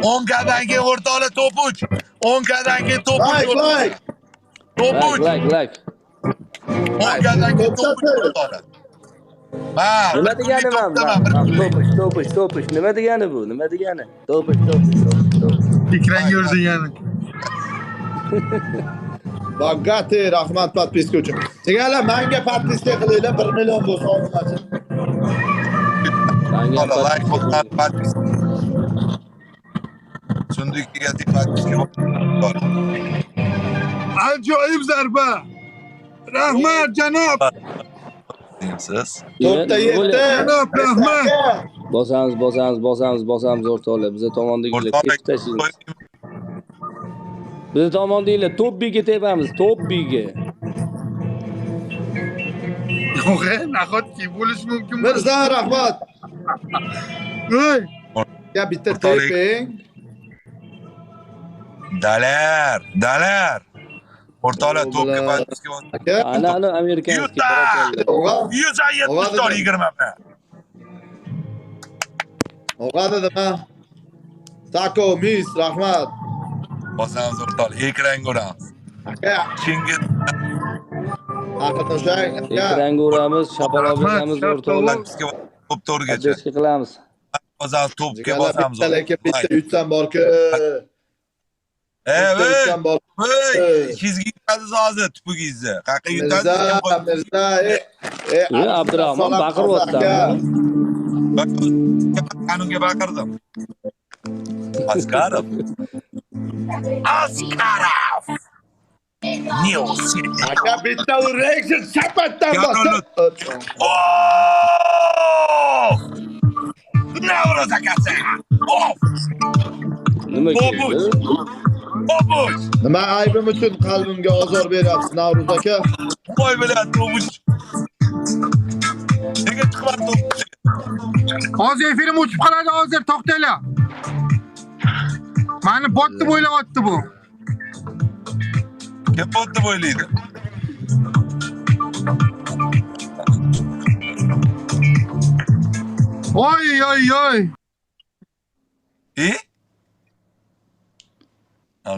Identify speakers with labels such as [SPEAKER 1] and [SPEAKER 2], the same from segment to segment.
[SPEAKER 1] 10 kadan keyin o'rtoqlar top 3. 10 kadan keyin top 3.
[SPEAKER 2] Like, like.
[SPEAKER 1] Top
[SPEAKER 3] Like,
[SPEAKER 1] 3.
[SPEAKER 3] like, like.
[SPEAKER 1] 10 kadan keyin top 3 o'rtoqlar. Ha,
[SPEAKER 3] Nima degani
[SPEAKER 1] topdaman, bir
[SPEAKER 3] man?
[SPEAKER 1] kunlik.
[SPEAKER 3] Top 3, top 3, top 3. Nima degani bu? Nima degani? Top 3, top 3, top 3, top 3.
[SPEAKER 4] Ekran ko'rsin yani.
[SPEAKER 2] Bagati, rahmat podpiska uchun. Jigarlar, menga podpiska qilinglar, 1 million bo'lsa obunachi.
[SPEAKER 3] Manga
[SPEAKER 1] O'rtoqlar, like
[SPEAKER 3] podpiska
[SPEAKER 1] bo'lsa podpiska. Sunduk egasi podpiska bor.
[SPEAKER 4] Ajoyib zarba. Rahmat janob.
[SPEAKER 1] Deysiz.
[SPEAKER 2] To'rtta
[SPEAKER 3] Nima
[SPEAKER 2] yetti.
[SPEAKER 3] bo'lyapti?
[SPEAKER 4] Janob rahmat.
[SPEAKER 3] Bosamiz, bosamiz, bosamiz, bosamiz o'rtoqlar. Biza tomondagilar
[SPEAKER 1] O'rtoqlar,
[SPEAKER 3] tepib tashlaymiz. Biza tomondagilar top biga tepamiz, top biga.
[SPEAKER 4] Yo'q, nahotki bo'lishi mumkin.
[SPEAKER 2] Mirza, rahmat.
[SPEAKER 4] Ey,
[SPEAKER 2] Ya bitta
[SPEAKER 1] O'rtoqlik.
[SPEAKER 2] teping.
[SPEAKER 1] Dalar, dalar. O'rtoqlar to'pga
[SPEAKER 2] O'g'lar.
[SPEAKER 1] podpiska bor.
[SPEAKER 2] Aka,
[SPEAKER 3] Ana, ana amerikanskiy
[SPEAKER 1] Yuta!
[SPEAKER 3] barakalla.
[SPEAKER 2] og'a,
[SPEAKER 1] 170 to'rt 20 bilan.
[SPEAKER 2] og'a dedim ha. Tako, mis, rahmat.
[SPEAKER 1] Bosamiz o'rtoqlar, ekran ko'ramiz.
[SPEAKER 2] Aka,
[SPEAKER 1] Chingiz
[SPEAKER 2] aqlni ushlang, aka.
[SPEAKER 3] Ekranga uramiz, shapaloq
[SPEAKER 4] Rahmat,
[SPEAKER 3] beramiz
[SPEAKER 4] shart
[SPEAKER 3] o'rtoqlar.
[SPEAKER 1] podpiska bor, top to'rgacha.
[SPEAKER 3] Поддержка qilamiz.
[SPEAKER 1] Bosamiz to'pga
[SPEAKER 2] Jigarlar,
[SPEAKER 1] bosamiz.
[SPEAKER 2] bitta lekin bitta yutsam borku.
[SPEAKER 1] Ey,
[SPEAKER 2] Bitta
[SPEAKER 1] ey,
[SPEAKER 2] yutsam bor.
[SPEAKER 1] ey, chizgi yutasiz hozir tupugingizni. Qayerga
[SPEAKER 2] Mirza,
[SPEAKER 1] yutasiz?
[SPEAKER 2] Mirza, e, e,
[SPEAKER 3] E, Abdurahmon baqiryapti.
[SPEAKER 2] aka.
[SPEAKER 1] Qanunga baqirdim. Askarov. Askarov. News.
[SPEAKER 2] Aka bitta uraysiz, chapatdan
[SPEAKER 1] Yo'q,
[SPEAKER 2] bosib.
[SPEAKER 1] Oh! Navruz akasi. Of!
[SPEAKER 3] Nima
[SPEAKER 1] Top
[SPEAKER 3] keldi?
[SPEAKER 1] uch. Top uch.
[SPEAKER 2] Nima aybim uchun qalbimga ozor beryapsiz, Navruz aka?
[SPEAKER 1] Voy bilan top uch. Nega chiqmadi top uch?
[SPEAKER 4] Hozir efirim o'chib qoladi hozir, to'xtanglar. Mani bot deb o'ylayapti bu.
[SPEAKER 1] Kim bot deb o'ylaydi?
[SPEAKER 4] Oy oy oy.
[SPEAKER 1] E?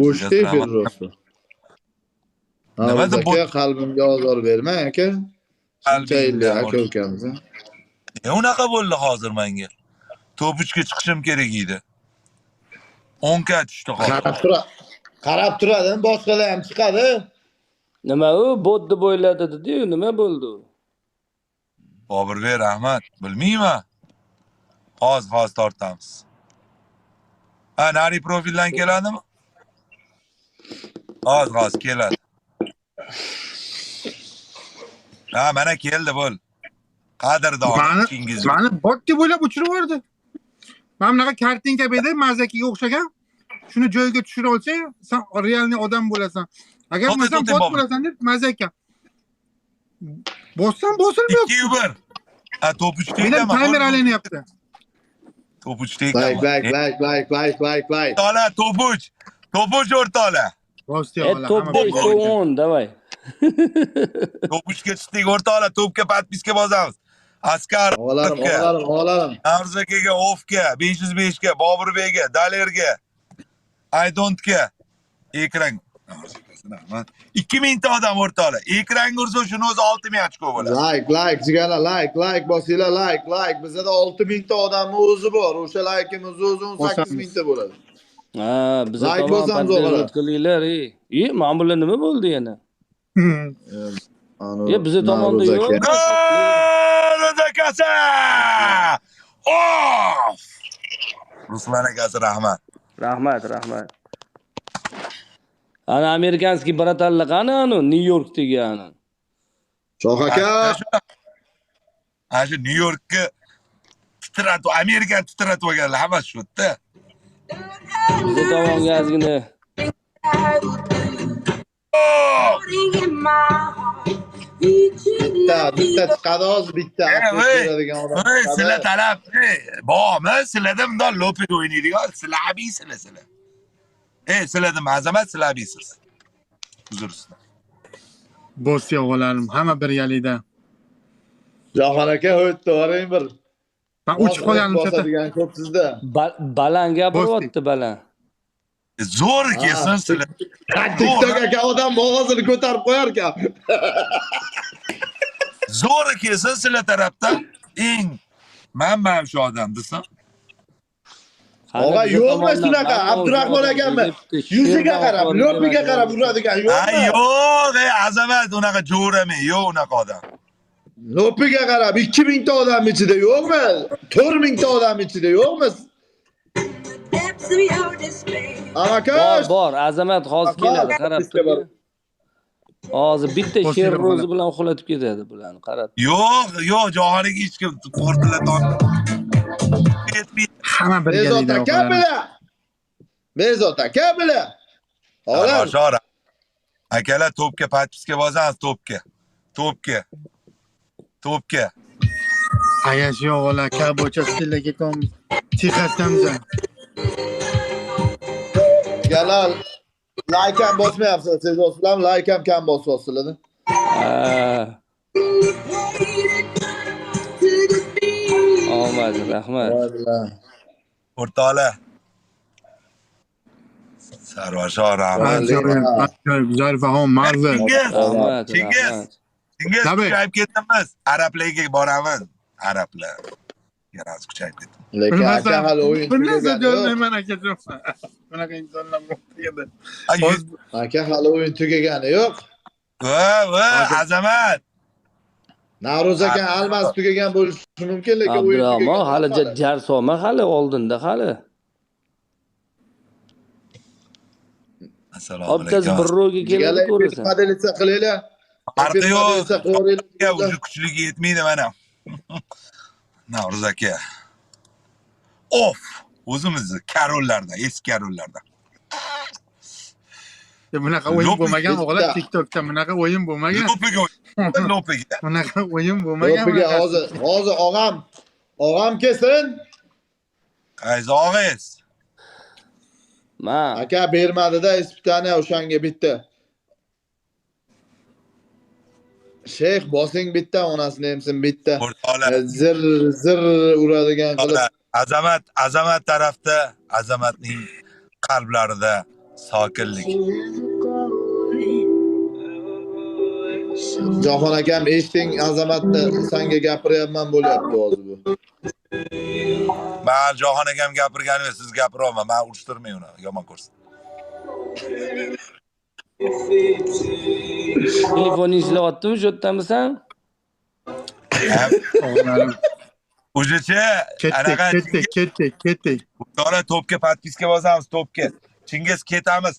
[SPEAKER 2] Bo'shda efir rosti.
[SPEAKER 1] Nima
[SPEAKER 2] Navruz
[SPEAKER 1] deb
[SPEAKER 2] aka, qalbimga ozor bermang aka. Shuncha yillik
[SPEAKER 1] Qalbingdan
[SPEAKER 2] aka ukamiz. a.
[SPEAKER 1] Ne unaqa bo'ldi hozir menga? Top 3 ga chiqishim kerak edi. 10 ga tushdi hozir.
[SPEAKER 2] Qarab tura. Qarab turadi, boshqalar ham chiqadi.
[SPEAKER 3] Nima u bot deb o'yladi dedi-yu, nima bo'ldi u?
[SPEAKER 1] Boburbek rahmat. Bilmayman. Hozir hozir tortamiz. Ha, nari profildan keladimi? Hozir hozir keladi. Ha, mana keldi bo'l. Qadrdon
[SPEAKER 4] Mani
[SPEAKER 1] Chingiz.
[SPEAKER 4] mani bot deb o'ylab o'chirib yubordi. Mana bunaqa kartinka berdi, mazakiga o'xshagan. Shuni joyiga tushira olsang, sen realniy odam bo'lasan. Agar
[SPEAKER 1] To'xta,
[SPEAKER 4] bo'lmasam
[SPEAKER 1] to'xta,
[SPEAKER 4] bot
[SPEAKER 1] Bobur.
[SPEAKER 4] bo'lasan deb mazaka. Bossam bosilmayapti.
[SPEAKER 1] 2 1. Ha, top 3
[SPEAKER 4] Meni
[SPEAKER 1] ekanman.
[SPEAKER 4] timer aylanyapti.
[SPEAKER 1] Top 3
[SPEAKER 2] Like,
[SPEAKER 1] ekanman.
[SPEAKER 2] like, like, like, like, like, like.
[SPEAKER 1] O'rtoqlar, top 3. Top 3 o'rtoqlar.
[SPEAKER 4] Bosti
[SPEAKER 3] E,
[SPEAKER 4] ola,
[SPEAKER 3] top
[SPEAKER 4] hamma
[SPEAKER 3] 5,
[SPEAKER 4] bot.
[SPEAKER 3] top 10, давай.
[SPEAKER 1] Top 3 ga chiqdik o'rtoqlar, topga podpiska bosamiz. Askar
[SPEAKER 2] Og'alarim, og'alarim, og'alarim.
[SPEAKER 1] Navruz akaga, Ofga, 505 ga, Boburbekga, Dalerga, I don'tga. Ekran. Rahmat. 2000 ta odam o'rtoqlar. Ekranga ursa shuni o'zi 6000 ochko bo'ladi.
[SPEAKER 2] Like, like, jigarlar, like, like bosinglar, like, like. Bizda 6000 ta odamning o'zi bor. O'sha likeimiz o'zi 18 mingta bo'ladi.
[SPEAKER 3] Ha, biza
[SPEAKER 2] Like
[SPEAKER 3] tomon
[SPEAKER 2] bosamiz
[SPEAKER 3] поддерживать
[SPEAKER 2] o'g'lar.
[SPEAKER 3] qilinglar, ey. E, mana bular nima bo'ldi yana?
[SPEAKER 2] Anu,
[SPEAKER 3] E, biza tomonda
[SPEAKER 2] Navruz
[SPEAKER 3] yo'q.
[SPEAKER 2] aka.
[SPEAKER 1] Navruz akasi! Of! Ruslan akasi rahmat.
[SPEAKER 3] Rahmat, rahmat. Ana amerikanskiy братан lar qani anu Nyu-Yorkdagi ana.
[SPEAKER 2] Shoh aka,
[SPEAKER 1] Ana shu Nyu-Yorkka titratib, Amerikani titratib olganlar hammasi shu yerda.
[SPEAKER 3] Biza tomonga ozgina
[SPEAKER 1] Oh!
[SPEAKER 2] bitta, bitta chiqadi hozir, bitta.
[SPEAKER 1] Ey,
[SPEAKER 2] Atlet
[SPEAKER 1] ey,
[SPEAKER 2] beradigan odam
[SPEAKER 1] Ey,
[SPEAKER 2] chiqadi.
[SPEAKER 1] sizlar talab, ey, bormi? Sizlarda bundoq lopek o'ynaydigan, sizlar sizlar. Ey, sizlarda mazamat sizlar. Uzr sizlar.
[SPEAKER 4] Bosti o'g'larim, hamma birgalikda.
[SPEAKER 2] Jahon aka, o'tdi, boring bir.
[SPEAKER 4] Men o'chib qolganim chata.
[SPEAKER 2] Bosadigan ko'p sizda.
[SPEAKER 3] Baland gapiryapti, baland.
[SPEAKER 1] Zo'r kelsin sizlar.
[SPEAKER 2] TikTok aka odam ovozini ko'tarib qo'yar ekan.
[SPEAKER 1] Zo'r kelsin sizlar tarafdan. Eng men shu odam desam.
[SPEAKER 2] Og'a yo'qmi shunaqa Abdurahmon akammi? Yuziga qarab, lo'piga qarab uradigan yo'qmi?
[SPEAKER 1] Yo'q, ey Azamat unaqa jo'rami, yo'q unaqa odam.
[SPEAKER 2] Lo'piga qarab 2000 ta odam ichida yo'qmi? 4000 ta odam ichida yo'qmi?
[SPEAKER 3] Bor, bor, Azamat hozir keladi, qarab tur. Hozir bitta sher ro'zi bilan uxlatib ketadi bularni, qarab.
[SPEAKER 1] Yo'q, yo'q, jahoniga hech kim portlata olmaydi.
[SPEAKER 4] Hamma birgalikda o'qiladi.
[SPEAKER 2] Bezot aka bilan.
[SPEAKER 1] Olar. Akalar to'pga podpiska bosamiz, to'pga. To'pga. To'pga.
[SPEAKER 4] Ayash yo'q, ola, kabocha stilga ketamiz. Texasdamiz.
[SPEAKER 2] Jalal like ham bosmayapsiz, siz do'stlar, like ham kam bosyapsizlar.
[SPEAKER 3] Ha. Omad, rahmat.
[SPEAKER 1] O'rtoqlar. Sarvar rahmat.
[SPEAKER 4] Zarifahon Marvel.
[SPEAKER 1] Chingiz. Chingiz kuchayib ketamiz. Arablarga boramiz. Arablar. Yaraz kuchayib ketdi.
[SPEAKER 2] Lekin aka hali o'yin
[SPEAKER 4] tugagan. Akajon. Bunaqa insonlar bor deganda.
[SPEAKER 2] Aka hali o'yin tugagani yo'q.
[SPEAKER 1] Va, va, Azamat.
[SPEAKER 2] Navruz aka almas tugagan bo'lishi mumkin, lekin o'yin tugagan.
[SPEAKER 3] Hali jar solma, hali oldinda hali.
[SPEAKER 1] Assalomu alaykum.
[SPEAKER 3] Obtaz bir ro'ga keladi ko'rasan.
[SPEAKER 2] Podelitsa qilinglar.
[SPEAKER 1] Farqi yo'q. O'zi kuchligi yetmaydi mana. Navruz aka. Of, o'zimizni karollardan, eski karollardan.
[SPEAKER 4] Bunaqa o'yin bo'lmagan o'g'lar, TikTokda bunaqa o'yin bo'lmagan.
[SPEAKER 1] Lo'piga, lo'piga.
[SPEAKER 4] Bunaqa o'yin bo'lmagan.
[SPEAKER 2] Lo'piga hozir, hozir og'am kelsin.
[SPEAKER 1] Qaysi og'ingiz?
[SPEAKER 3] Ma.
[SPEAKER 2] Aka bermadi-da ispitani o'shanga bitta. Sheyx bosing bitta, onasini emsin bitta. Zir zir uradigan qilib.
[SPEAKER 1] Azamat, Azamat tarafda, Azamatning qalblarida sokinlik.
[SPEAKER 2] Jahon akam eshiting, Azamatni senga gapiryapman bo'lyapti hozir bu.
[SPEAKER 1] Men Jahon akam gapirganimda siz gapiryapman, men urushtirmay uni, yomon ko'rsin.
[SPEAKER 3] Telefoning ishlayaptimi, shu yerdamisan?
[SPEAKER 1] O'zicha anaqa
[SPEAKER 4] ketdik.
[SPEAKER 1] To'g'ri, to'pga podpiska bosamiz, to'pga. Chingiz ketamiz.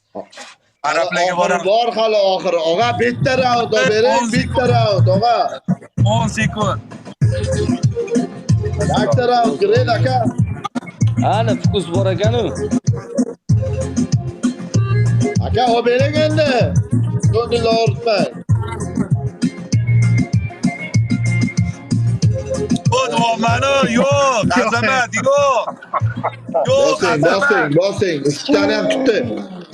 [SPEAKER 1] Arablarga boramiz.
[SPEAKER 2] Bor hali oxiri. Og'a bitta raund bering, bitta raund og'a.
[SPEAKER 1] 10 sekund.
[SPEAKER 2] Bitta raund kiring aka.
[SPEAKER 3] Ana fokus bor ekan-u.
[SPEAKER 2] Aka, o bering endi. Ko'ngilni og'ritmang.
[SPEAKER 1] O'tmani yo'q, Azamat yo'q. Yo'q,
[SPEAKER 2] bosing, bosing. Ikkitani ham kutdi.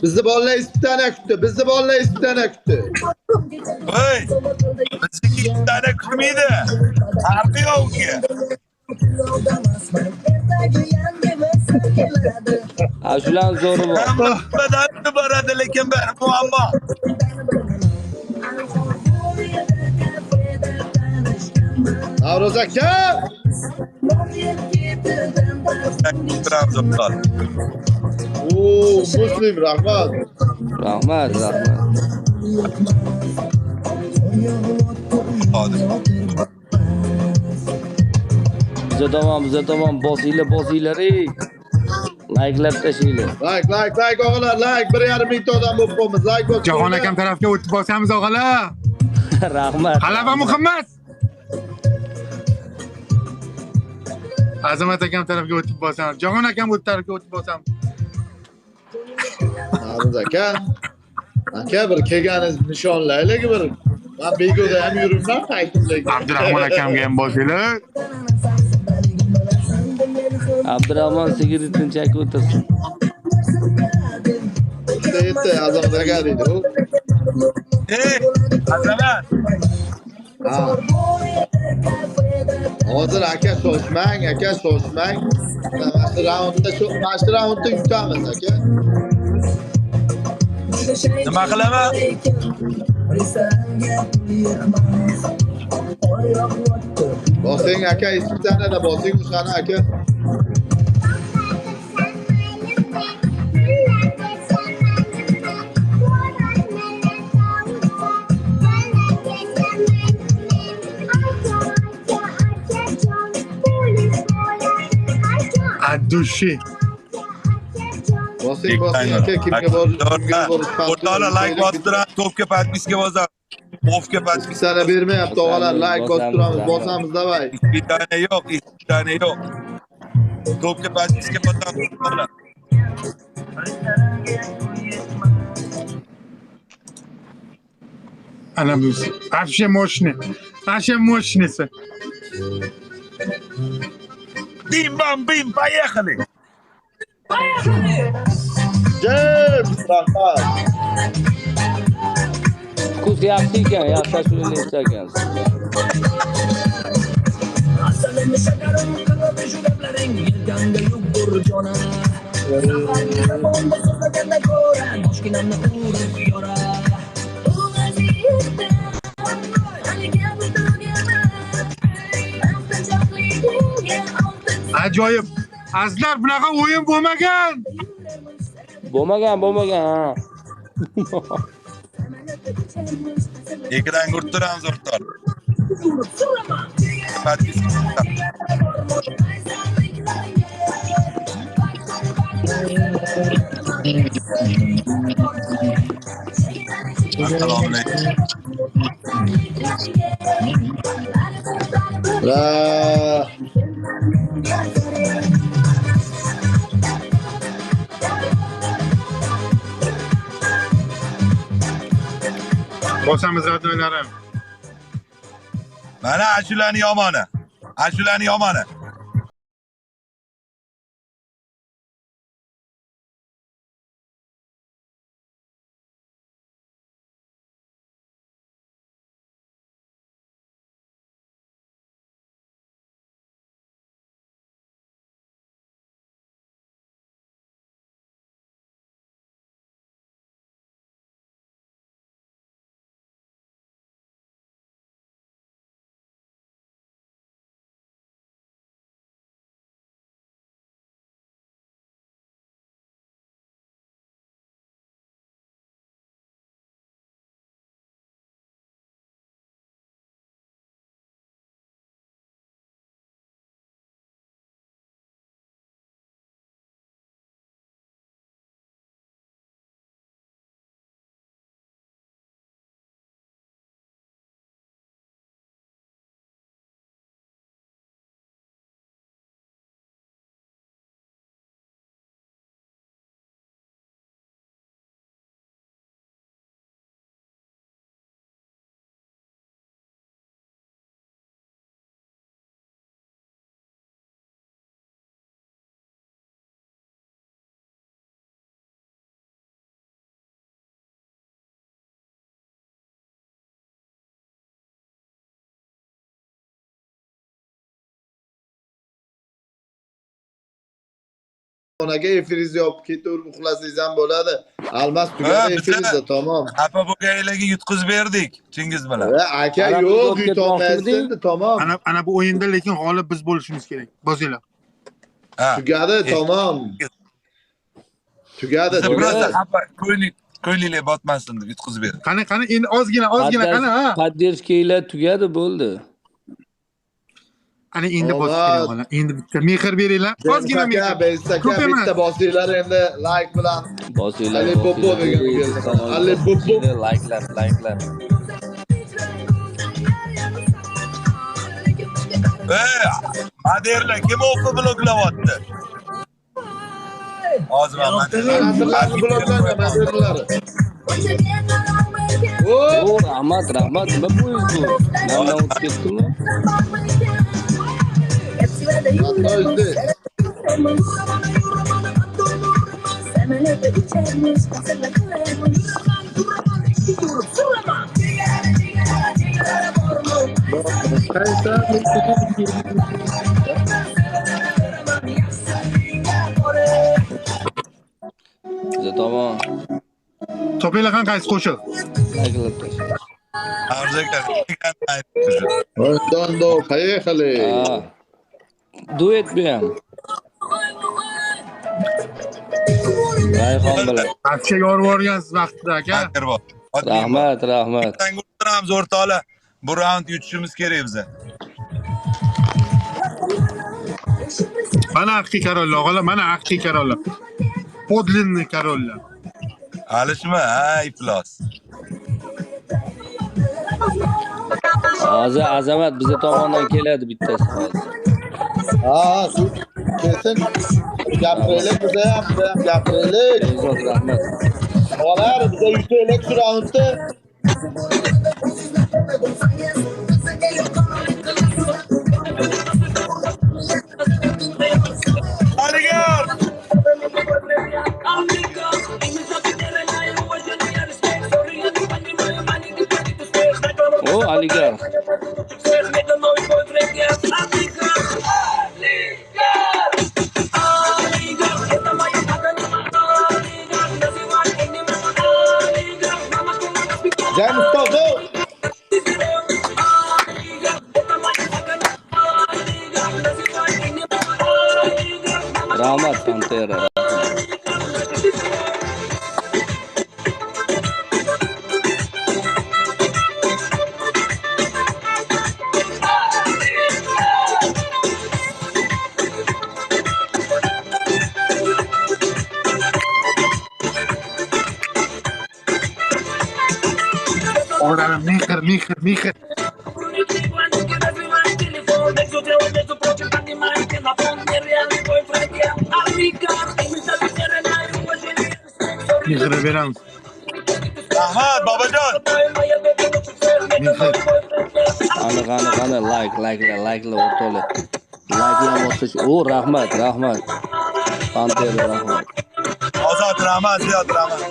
[SPEAKER 2] Bizni bolalar ikkitani kutdi. Bizni bolalar ikkitani kutdi.
[SPEAKER 1] Voy! Bizniki ikkitani kutmaydi. Farqi yo'q unga.
[SPEAKER 3] Ha, shularning zo'ri bor.
[SPEAKER 1] Hammadan boradi, lekin bir muammo.
[SPEAKER 2] Navruz aka! Oo, Muslim rahmat.
[SPEAKER 3] Rahmat, rahmat. Biza tomon bosinglar, bosinglar ey. Like'lab tashlanglar.
[SPEAKER 2] Like, like, like o'g'illar, like 1.5 mingta odam bo'lib qo'yamiz. Like bosinglar.
[SPEAKER 4] Jahon akam tarafga o'tib bosamiz o'g'illar.
[SPEAKER 3] Rahmat.
[SPEAKER 4] G'alaba muhimmas. Azamat akam tarafga o'tib bosamiz. Jahon akam o'tib tarafga o'tib bosamiz.
[SPEAKER 2] Navruz aka. Aka bir kelganingiz nishonlaylik bir. Men bego'da ham yuribman paytimdagi.
[SPEAKER 4] Abdurahmon akamga ham bosinglar.
[SPEAKER 3] Abdurahmon sigaretini chekib o'tirsin.
[SPEAKER 2] Yetti Azamat aka deydi u.
[SPEAKER 1] Ey, Azamat.
[SPEAKER 2] Ha. Hozir aka shoshmang, aka shoshmang. Mana shu raundda shu mana shu raundda yutamiz aka.
[SPEAKER 1] Nima qilaman?
[SPEAKER 2] Bosing aka, isitana da bosing o'shani aka.
[SPEAKER 4] От души.
[SPEAKER 2] Bosing, bosing aka, kimga bor, kimga borish
[SPEAKER 1] O'rtoqlar like bosib turamiz, topga podpiska bosamiz. Ofga podpiska
[SPEAKER 2] Sana bermayapti og'alar, like bosib turamiz, bosamiz davay.
[SPEAKER 1] Tane yo'q, tane yo'q. Topga podpiska bosamiz o'rtoqlar.
[SPEAKER 4] Ana bu вообще мощный. Вообще мощный.
[SPEAKER 1] Bim bam bim, поехали.
[SPEAKER 2] James, rahmat.
[SPEAKER 3] Vkus yaxshi ekan, yaxshi ashulalar eshitsa ekansiz.
[SPEAKER 4] Ajoyib. Azizlar, bunaqa o'yin bo'lmagan.
[SPEAKER 3] Bo'lmagan, bo'lmagan, ha.
[SPEAKER 1] Ekranga urib turamiz o'rtoqlar. Podpiska. Assalomu alaykum.
[SPEAKER 2] La
[SPEAKER 4] Bosamiz radioylarim.
[SPEAKER 1] Mana ashulani yomoni. Ashulani yomoni.
[SPEAKER 2] Aka efiringizni yopib ketaverib uxlasangiz ham bo'ladi. Almas tugadi efiringizda, tamom.
[SPEAKER 1] Xafa bo'lganlarga yutqizib berdik Chingiz bilan.
[SPEAKER 2] Aka yo'q, yutolmaysiz endi, tamom.
[SPEAKER 4] Ana bu o'yinda lekin g'olib biz bo'lishimiz kerak. Bosinglar.
[SPEAKER 2] Tugadi, tamom. Tugadi,
[SPEAKER 1] tugadi. Xafa ko'ngli botmasin deb yutqizib berdik.
[SPEAKER 4] Qani, qani endi ozgina, ozgina qani ha.
[SPEAKER 3] Poddershkalar tugadi, bo'ldi.
[SPEAKER 4] Ana endi bosish kerak o'g'lim. Endi bitta mehr beringlar. Ozgina mehr.
[SPEAKER 2] Ko'p bitta bosinglar endi like bilan.
[SPEAKER 3] Bosinglar.
[SPEAKER 2] Ali Bobo degan keldi. Ali Bobo
[SPEAKER 3] likelar, likelar.
[SPEAKER 1] Ey, maderlar kim o'qib bloklayapti? Hozir
[SPEAKER 2] maderlarni bloklangan maderlar.
[SPEAKER 3] O, rahmat, rahmat. Nima bu bu? Namdan o'tib ketdimi? Biza tomon.
[SPEAKER 4] Topinglar qani qaysi qo'shiq?
[SPEAKER 3] Layklar tashlang.
[SPEAKER 2] Dondo, поехали.
[SPEAKER 3] Duet bu ham. Rayhon bilan.
[SPEAKER 4] Qancha yorib yuborgansiz vaqtida aka.
[SPEAKER 3] Rahmat, rahmat.
[SPEAKER 1] O'tiramiz o'rtoqlar. Bu raund yutishimiz kerak biza.
[SPEAKER 4] Mana haqiqiy karollar, o'g'illar, mana haqiqiy karollar. Подлинный karollar.
[SPEAKER 1] Alishma, ha, iflos.
[SPEAKER 3] Hozir Azamat biza tomondan keladi bittasi hozir.
[SPEAKER 2] Ha, kelsin. Gapiraylik biza ham, biza ham gapiraylik.
[SPEAKER 3] Behzod, rahmat.
[SPEAKER 2] Olar, biza yutaylik shu raundni.
[SPEAKER 1] Aligar!
[SPEAKER 3] O, Aligar.
[SPEAKER 2] James Toto.
[SPEAKER 3] Rahmat Pantera.
[SPEAKER 4] O'g'larim mehr, mehr, mehr. Mehr beramiz.
[SPEAKER 1] Rahmat bobojon.
[SPEAKER 4] Mehr.
[SPEAKER 3] Aniq, aniq, aniq. Like, likelar, likelar o'rtoqlar. Likelar bosish. O, rahmat, rahmat. Pantera, rahmat.
[SPEAKER 1] Ozod rahmat, Ziyod rahmat.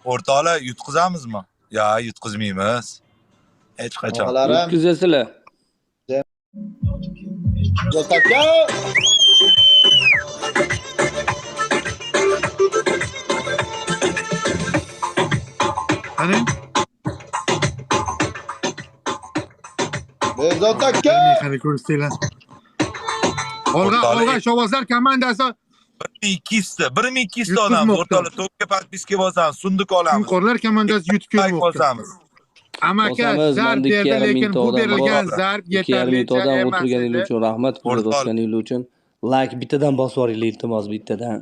[SPEAKER 1] O'rtoqlar, yutqizamizmi? Ya, yutqizmaymiz. Hech qachon.
[SPEAKER 3] Yutqizasizlar.
[SPEAKER 4] Qani?
[SPEAKER 2] Behzod aka.
[SPEAKER 4] Qani ko'rsanglar. Olg'a, olg'a, shovvozlar komandasi
[SPEAKER 1] 1200 ta, 1200 ta odam o'rtoqlar, to'pga podpiska bosamiz, sunduq olamiz.
[SPEAKER 4] Shunqorlar komandasi yutib kelmoqda. Amaka zarb berdi, lekin bu berilgan zarb yetarlicha
[SPEAKER 3] emas. O'tirganingiz uchun rahmat, kuzatganingiz uchun. Like bittadan bosib yuboringlar, iltimos, bittadan.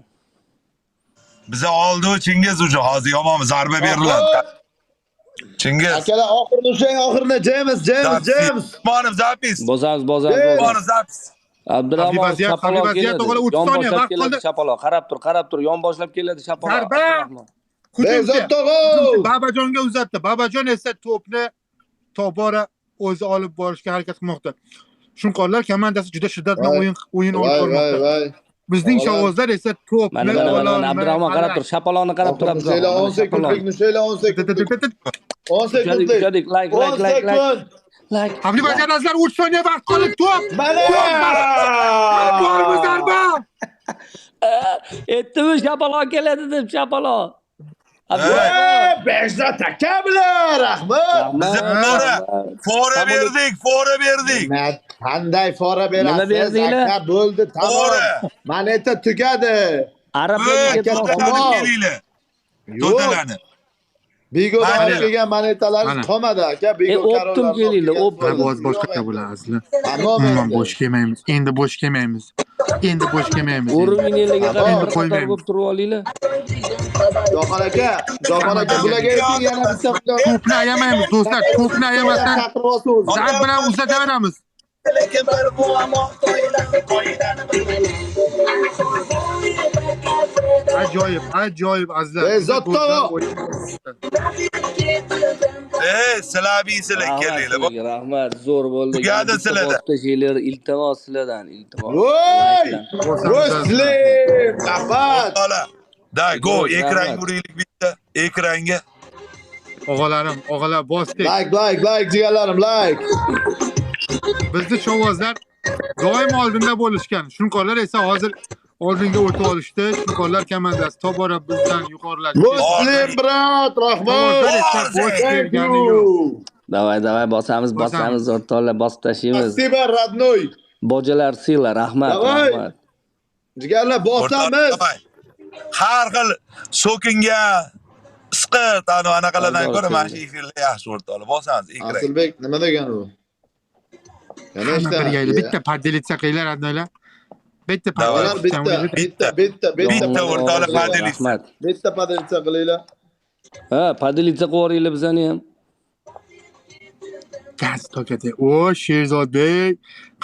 [SPEAKER 1] Biza oldi Chingiz uchun hozir yomon zarba beriladi. Chingiz.
[SPEAKER 2] Akalar, oxirini ushlang, oxirini James, James, James.
[SPEAKER 1] Usmonov zapis.
[SPEAKER 3] Bosamiz, bosamiz.
[SPEAKER 1] Usmonov zapis.
[SPEAKER 3] Abdurahmon chapaloq keladi. Yon boshlab keladi chapaloq. Qarab tur, qarab tur, yon boshlab keladi chapaloq.
[SPEAKER 4] Zarba.
[SPEAKER 2] Behzod tog'a.
[SPEAKER 4] Babajonga uzatdi. Babajon esa to'pni tobora o'zi olib borishga harakat qilmoqda. Shunqorlar komandasi juda shiddat bilan o'yin olib bormoqda. Bizning shovvozlar esa to'pni
[SPEAKER 3] ola olmay. Abdurahmon qarab tur, chapaloqni qarab tur Abdurahmon.
[SPEAKER 2] 10 sekundlik, Nushayla 10 sekundlik. 10 sekundlik.
[SPEAKER 3] Like, like, like, like. Like.
[SPEAKER 4] Hamli bajarazlar 3 soniya vaqt qolib to'p.
[SPEAKER 2] Mana!
[SPEAKER 4] Bormi zarba?
[SPEAKER 3] Aytdimi chapaloq keladi deb, chapaloq.
[SPEAKER 2] Behzod aka bilan rahmat.
[SPEAKER 1] Biz fora berdik, fora berdik.
[SPEAKER 2] Qanday fora berasiz? Aka bo'ldi, tamom. Moneta tugadi.
[SPEAKER 3] Arablarga
[SPEAKER 1] kelinglar. To'dalarni.
[SPEAKER 2] Bigodan olib kelgan monetalaringiz qolmadi aka. Bigo
[SPEAKER 3] optim kelinglar, optim.
[SPEAKER 4] Ovoz boshqacha bo'ladi azizlar. Umuman bo'sh kelmaymiz. Endi bo'sh kelmaymiz. Endi bo'sh kelmaymiz.
[SPEAKER 3] O'rminlarga qarab bir qator bo'lib turib olinglar.
[SPEAKER 2] Jahon aka, Jahon aka bularga ayting yana bitta
[SPEAKER 4] to'pni ayamaymiz do'stlar, to'pni ayamasdan zarb bilan uzataveramiz. Ajoyib, ajoyib azizlar.
[SPEAKER 2] Behzod tog'a.
[SPEAKER 1] Sizlar sizlar kelinglar.
[SPEAKER 3] Rahmat, zo'r bo'ldi.
[SPEAKER 1] Tugadi sizlarda.
[SPEAKER 3] Tashinglar, iltimos sizlardan, iltimos.
[SPEAKER 2] Voy! Ruslim, rahmat.
[SPEAKER 1] Da, go, ekranga uraylik bitta, ekranga.
[SPEAKER 4] Og'alarim, og'alar bosdik.
[SPEAKER 2] Like, like, like jigarlarim, like.
[SPEAKER 4] Bizni chovozlar doim oldinda bo'lishgan. Shunqorlar esa hozir oldinga o'tib olishdi. Shunqorlar komandasi tobora bizdan yuqorilashdi.
[SPEAKER 2] Muslim brat, rahmat.
[SPEAKER 3] Davay, davay, bosamiz, bosamiz, o'rtoqlar, bosib tashlaymiz.
[SPEAKER 2] Спасибо, родной.
[SPEAKER 3] Bojalar sila, rahmat, rahmat.
[SPEAKER 2] Jigarlar, bosamiz.
[SPEAKER 1] Har xil so'kingan isqirt anaqalardan ko'ra mana shu efirlar yaxshi o'rtoqlar. Bosamiz ekran.
[SPEAKER 2] Asilbek nima degani bu?
[SPEAKER 4] Yana birga bitta поделиться qilinglar, adnoylar. Bitta
[SPEAKER 2] поделиться, bitta, bitta,
[SPEAKER 1] bitta o'rtoqlar поделиться.
[SPEAKER 2] Bitta поделиться qilinglar.
[SPEAKER 3] Ha, поделиться qilib yuboringlar bizani ham.
[SPEAKER 4] Gaz tokati. O, Sherzodbek.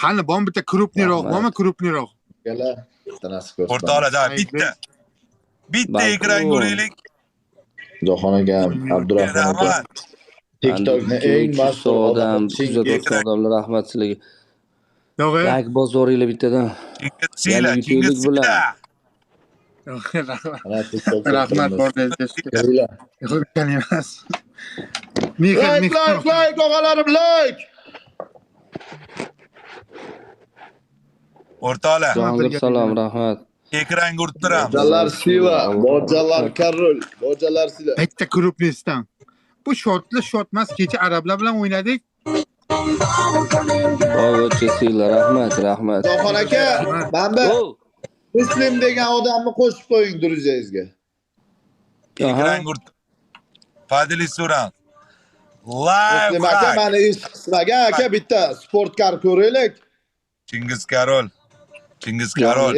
[SPEAKER 4] Qani, bom bitta krupniroq, bormi krupniroq?
[SPEAKER 2] Kelar, bitta narsa ko'rsataman.
[SPEAKER 1] O'rtoqlar, da bitta. Bitta ekran ko'raylik.
[SPEAKER 2] Jahon akam, Abdurahmon aka. TikTokni eng mashhur
[SPEAKER 3] odam, kuzatuvchi odamlar, rahmat sizlarga. Like bosib yuboringlar bittadan.
[SPEAKER 1] Chingiz
[SPEAKER 3] bilan.
[SPEAKER 4] Rahmat bor emas.
[SPEAKER 2] Like, like, like, og'alarim, like.
[SPEAKER 1] O'rtoqlar.
[SPEAKER 3] Salom, rahmat.
[SPEAKER 1] Ekranga urib turamiz.
[SPEAKER 2] Bojalar sila, bojalar karol, bojalar sila.
[SPEAKER 4] Bitta krupnistan. Bu shotli shot emas, kecha arablar bilan o'ynadik.
[SPEAKER 3] Bojalar sila, rahmat, rahmat.
[SPEAKER 2] Jahon aka, mana bu Muslim degan odamni qo'shib qo'ying druziyangizga.
[SPEAKER 1] Ekranga urib. Fadili Suran. Live.
[SPEAKER 2] Muslim aka meni ish qismaga aka bitta sportkar ko'raylik.
[SPEAKER 1] Chingiz Karol. Chingiz Karol.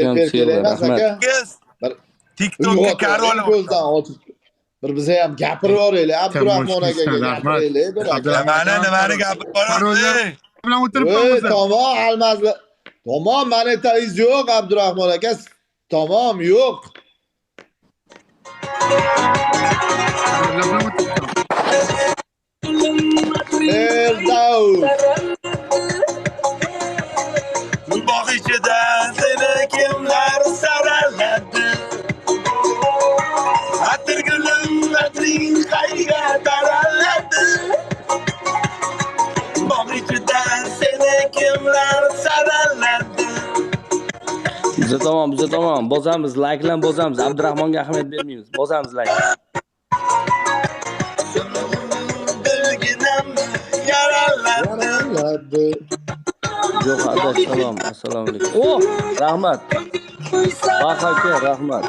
[SPEAKER 1] TikTokda Karol
[SPEAKER 2] ko'zdan ochib bir biza ham gapirib yuboraylik. Abdurahmon akaga gapiraylik.
[SPEAKER 1] Mana nimani gapirib yuborasiz?
[SPEAKER 4] Bilan o'tirib qolamiz.
[SPEAKER 2] Tamom, almazli. Tamom, monetariz yo'q Abdurahmon aka. Tamom, yo'q. Erdav.
[SPEAKER 1] Bog' ichida seni kimlar saraladi? Atir gulim atring qayga taraladi? Bog' ichida seni kimlar saraladi?
[SPEAKER 3] Biza tamom, biza tamom. Bosamiz, like-lan bosamiz. Abdurahmonga ahamiyat bermaymiz. Bosamiz like. Yo'q, salom, assalomu alaykum. Oh, rahmat. Baq aka, rahmat.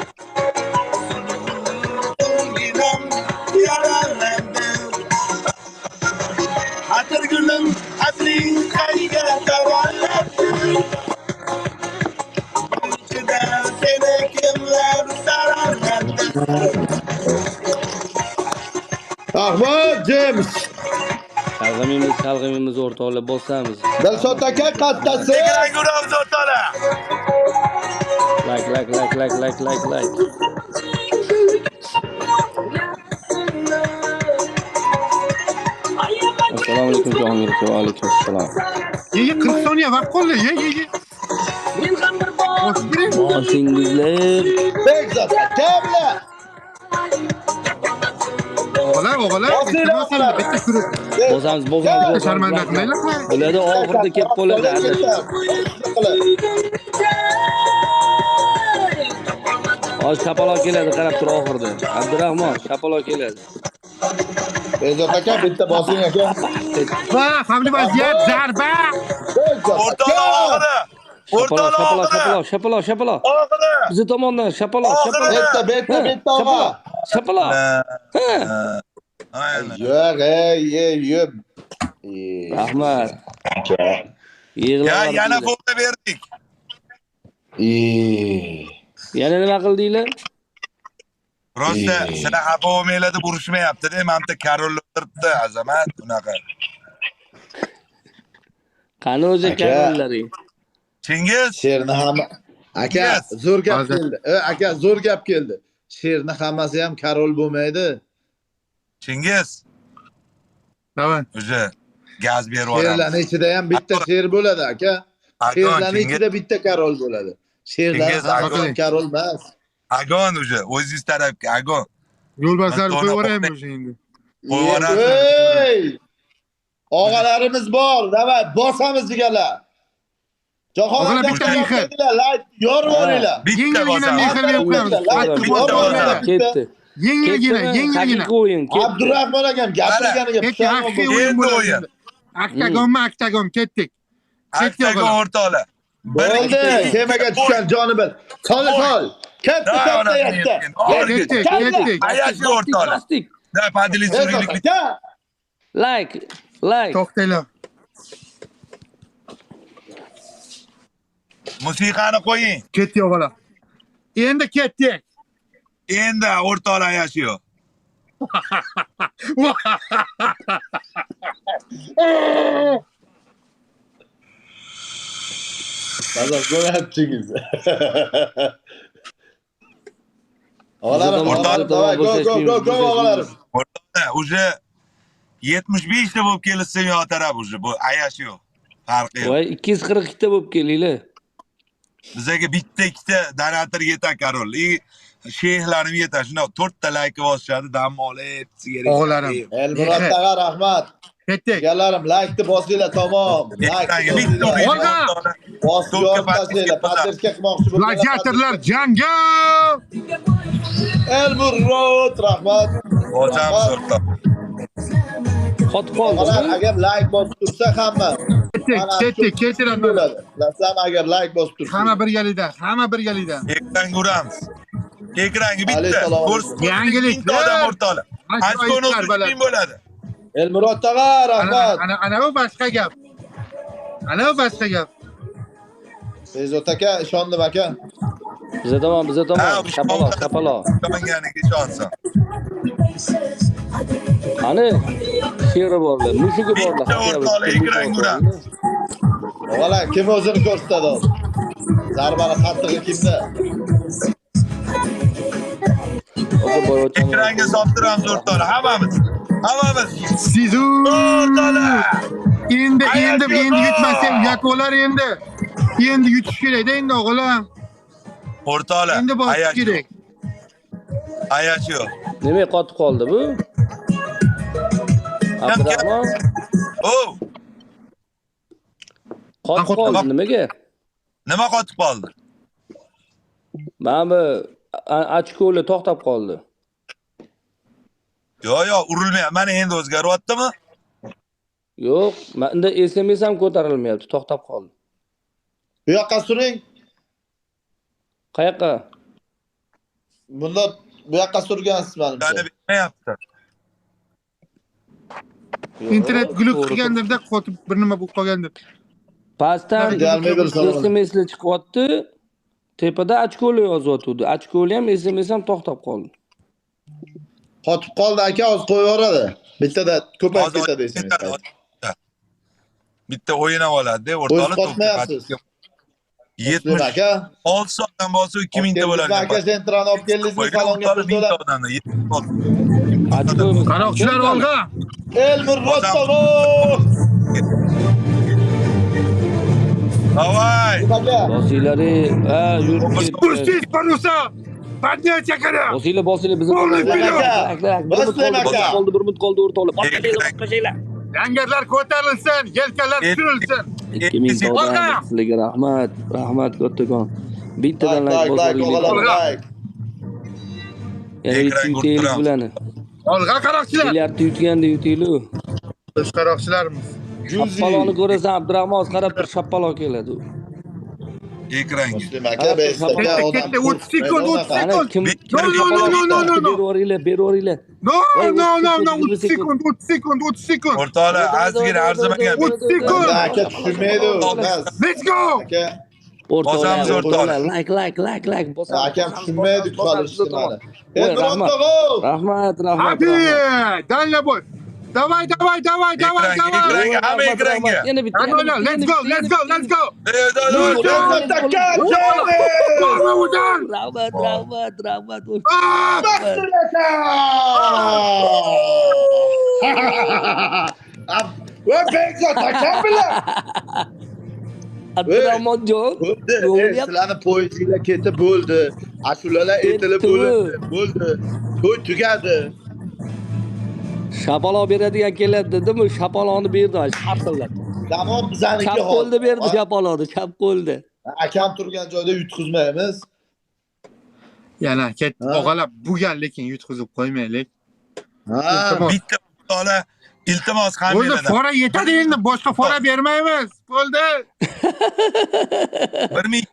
[SPEAKER 1] Atir gulim, atring qayga taraladi? Ichida seni kimlar saraladi?
[SPEAKER 2] Rahmat, James.
[SPEAKER 3] Chalg'imaymiz, chalg'imaymiz o'rtoqlar, bosamiz.
[SPEAKER 2] Dilshod aka qattasi.
[SPEAKER 1] Ekran ko'ramiz o'rtoqlar.
[SPEAKER 3] Like, like, like, like, like, like, like. Assalomu alaykum Jahongir aka, va alaykum assalom.
[SPEAKER 4] Ye, 40 soniya vaqt qoldi. Ye, ye, ye.
[SPEAKER 3] Bosingizlar.
[SPEAKER 2] Bekzod aka bilan.
[SPEAKER 4] O'g'lar, o'g'lar, bitta ko'rib.
[SPEAKER 3] Bosamiz, bosamiz.
[SPEAKER 4] Sharmanda qilmanglar.
[SPEAKER 3] Bo'ladi, oxirida kelib qoladi. Hozir shapaloq keladi, qarab tur oxirida. Abdurahmon, shapaloq keladi.
[SPEAKER 2] Bekzod aka bitta bosing aka.
[SPEAKER 4] Va, hamli vaziyat, zarba.
[SPEAKER 1] O'rtoqlar oxiri.
[SPEAKER 3] O'rtoqlar oxiri. Shapaloq, shapaloq, shapaloq.
[SPEAKER 1] Oxiri.
[SPEAKER 3] Bizi tomondan shapaloq, shapaloq.
[SPEAKER 2] Bitta, bitta, bitta og'a.
[SPEAKER 3] Shapaloq. Ha.
[SPEAKER 2] Yo'q, ey, ey, yo'q.
[SPEAKER 3] Rahmat.
[SPEAKER 1] Ya, yana foto berdik.
[SPEAKER 3] Yana nima qildinglar?
[SPEAKER 1] Rosta, sizlar xafa bo'lmanglar deb urushmayapti-da, mana bitta Karol o'tiribdi, Azamat unaqa.
[SPEAKER 3] Qani o'zi karollaring?
[SPEAKER 1] Chingiz,
[SPEAKER 2] Sherni hamma aka zo'r gap keldi. Aka zo'r gap keldi. Sherni hammasi ham karol bo'lmaydi.
[SPEAKER 1] Chingiz.
[SPEAKER 4] Davay.
[SPEAKER 1] O'zi gaz berib yuboramiz.
[SPEAKER 2] Sherlarning ichida ham bitta sher bo'ladi aka. Sherlarning ichida bitta karol bo'ladi. Sherlar hammasi ham karol emas.
[SPEAKER 1] Agon o'zi, o'zingiz tarafga, Agon.
[SPEAKER 4] Yo'lbarslarni qo'yib yuboraymi o'sha endi?
[SPEAKER 2] Ey! Og'alarimiz bor, davay bosamiz jigarlar. Jahon aka like yorib yuboringlar.
[SPEAKER 1] Bitta bosamiz.
[SPEAKER 3] Bitta bosamiz. Ketdi.
[SPEAKER 4] Yengilgina, yengilgina.
[SPEAKER 3] O'yin ketdi.
[SPEAKER 2] Abdurahmon akam gapirganiga pushaymon
[SPEAKER 1] bo'ldi.
[SPEAKER 4] Oktagonmi, oktagon ketdik.
[SPEAKER 1] Oktagon o'rtoqlar.
[SPEAKER 2] Bo'ldi, temaga tushgan joni bir. Sol sol. Ketdi, katta yetdi.
[SPEAKER 4] Ketdik, ketdik.
[SPEAKER 1] Ayashi o'rtoqlar. Da podelиться uraylik.
[SPEAKER 3] Like, like.
[SPEAKER 4] To'xtanglar.
[SPEAKER 1] Musiqani qo'ying.
[SPEAKER 4] Ketdik o'g'lar. Endi ketdik.
[SPEAKER 1] Endi o'rtoqlar ayashi yo'q.
[SPEAKER 2] Mazas bo'lyaptingiz. Og'alarim, o'rtoqlar, go go go go og'alarim.
[SPEAKER 1] O'rtoqlar, уже 75 ta bo'lib kelishsin yo taraf уже bu ayash yo'q. Farqi yo'q.
[SPEAKER 3] Voy 242 ta bo'lib kelinglar.
[SPEAKER 1] Bizga bitta ikkita donator yetar karol. Sheyxlarim yetar. Shunda 4 ta like bosishadi, dam olib, sigaret.
[SPEAKER 4] Og'alarim.
[SPEAKER 2] Elmurod tag'a rahmat.
[SPEAKER 4] Ketdik.
[SPEAKER 2] Jigarlarim, like-ni bosinglar, tamom. Like. Bosib yortasinglar, podderska qilmoqchi bo'lganlar.
[SPEAKER 4] Gladiatorlar jangga!
[SPEAKER 2] Elmurod rahmat.
[SPEAKER 1] Bosamiz o'rtoq.
[SPEAKER 3] Qotib qoldi.
[SPEAKER 2] Agar like bosib tursa hamma.
[SPEAKER 4] Ketdik, ketdik,
[SPEAKER 2] bo'ladi. Bilasizmi, agar like bosib tursa.
[SPEAKER 4] Hamma birgalikda, hamma birgalikda.
[SPEAKER 1] Ekranga uramiz. Ekranga bitta.
[SPEAKER 4] Yangilik.
[SPEAKER 1] Odam o'rtoqlar. Ochkoni 3000 bo'ladi.
[SPEAKER 2] Elmurod tag'a rahmat.
[SPEAKER 4] Ana bu boshqa gap. Ana bu boshqa gap.
[SPEAKER 2] Bezot aka, ishondim aka.
[SPEAKER 3] Biza tomon, biza tomon. Shapaloq, shapaloq.
[SPEAKER 1] Tomonganiga ishonsin.
[SPEAKER 3] Qani sheri borlar, mushugi borlar.
[SPEAKER 1] Bitta o'rtoqlar ekranga uramiz.
[SPEAKER 2] O'g'lar, kim o'zini ko'rsatadi hozir? Zarbani qattig'i kimda?
[SPEAKER 1] Ekranga solib turamiz o'rtoqlar, hammamiz. Hammamiz.
[SPEAKER 4] Sizu.
[SPEAKER 1] O'rtoqlar.
[SPEAKER 4] Endi yutmasak uyat bo'lar endi. Endi yutish kerak-da endi o'g'lim.
[SPEAKER 1] O'rtoqlar,
[SPEAKER 4] endi bosish kerak.
[SPEAKER 1] Ayash yo'q.
[SPEAKER 3] Nima qotib qoldi bu? Abdurahmon.
[SPEAKER 1] O.
[SPEAKER 3] Qotib qoldi nimaga?
[SPEAKER 1] Nima qotib qoldi?
[SPEAKER 3] Mana bu ochkolar to'xtab qoldi.
[SPEAKER 1] Yo'q, yo'q, urilmayapti. Mana endi o'zgaryaptimi?
[SPEAKER 3] Yo'q, menda SMS ham ko'tarilmayapti, to'xtab qoldi.
[SPEAKER 2] Bu yoqqa suring.
[SPEAKER 3] Qayoqqa?
[SPEAKER 2] Bunda bu yoqqa surgansiz menimcha.
[SPEAKER 1] Mana bitmayapti.
[SPEAKER 4] Internet gluk qilgandirda qotib bir nima bo'lib qolgandir.
[SPEAKER 3] Pastdan SMSlar chiqyapti. Tepada ochkolar yozyotdi. Ochkolar ham SMS ham to'xtab qoldi.
[SPEAKER 2] Qotib qoldi aka, hozir qo'yib yuboradi. Bittada ko'payib ketadi SMS.
[SPEAKER 1] Bitta o'yin ham oladi-da, o'rtoqlar
[SPEAKER 2] to'pni.
[SPEAKER 1] 70 aka. 6 soatdan bo'lsa 2000 ta bo'ladi.
[SPEAKER 2] Aka, sentrani olib keldingizmi salonga pul to'lab?
[SPEAKER 4] Qaroqchilar olg'a.
[SPEAKER 2] Elmurod tomon.
[SPEAKER 1] Давай.
[SPEAKER 3] Bosinglar, ha, yurib ketdi.
[SPEAKER 4] Пустить паруса. Поднять якоря.
[SPEAKER 3] Bosinglar, bosinglar, bizni qoldi, bir minut qoldi o'rtoqlar. Boshqanglar, boshqanglar.
[SPEAKER 4] Langarlar ko'tarilsin, yelkalar tushirilsin.
[SPEAKER 3] 2000 dollar sizlarga rahmat, rahmat kattakon. Bittadan like bosinglar. Yana yutaylik bularni.
[SPEAKER 4] Olg'a qaroqchilar.
[SPEAKER 3] Milliardni yutganda yutaylik.
[SPEAKER 4] Biz qaroqchilarmiz.
[SPEAKER 3] Shappaloni ko'rasan, Abdurahmon qarab tur, shappalo keladi.
[SPEAKER 1] Ekranga.
[SPEAKER 2] Muslim aka, Bezot aka,
[SPEAKER 4] ketdi, 30 sekund, 30 sekund. No, no, no, no, no, no.
[SPEAKER 3] Bervoringlar, bervoringlar.
[SPEAKER 4] No, no, no, no, 30 sekund, 30 sekund, 30 sekund.
[SPEAKER 1] O'rtoqlar, ozgina arzimagan.
[SPEAKER 4] 30 sekund.
[SPEAKER 2] Aka tushunmaydi.
[SPEAKER 4] Let's go.
[SPEAKER 2] Aka.
[SPEAKER 1] Bosamiz o'rtoqlar.
[SPEAKER 3] Like, like, like, like bosamiz.
[SPEAKER 2] Akam tushunmaydi qolishni mana.
[SPEAKER 3] Rahmat. Rahmat, rahmat.
[SPEAKER 4] Hadi, Dalnaboy. Давай, давай, давай, давай, давай.
[SPEAKER 1] Hamma ekranga.
[SPEAKER 3] Yana bitta.
[SPEAKER 4] Let's go, let's go, let's go.
[SPEAKER 3] Rahmat, rahmat, rahmat.
[SPEAKER 2] Va Bekzod akam bilan.
[SPEAKER 3] Abdurahmonjon,
[SPEAKER 2] sizlarni poyezdinglar ketib bo'ldi. Ashulalar aytilib bo'ldi. Bo'ldi. To'y tugadi.
[SPEAKER 3] Shapaloq beradigan keladi dedim, shapaloqni berdi, sharqillatdi.
[SPEAKER 2] Tamom bizaniki
[SPEAKER 3] Chap qo'lda berdi shapaloqni, chap qo'lda.
[SPEAKER 2] Akam turgan joyda yutqizmaymiz.
[SPEAKER 4] Yana ket og'alar bu gal lekin yutqizib qo'ymaylik.
[SPEAKER 2] Ha,
[SPEAKER 1] bitta o'rtoqlar, iltimos
[SPEAKER 4] Bo'ldi,
[SPEAKER 1] hammanglardan.
[SPEAKER 4] fora yetadi endi, boshqa fora bermaymiz. Bo'ldi.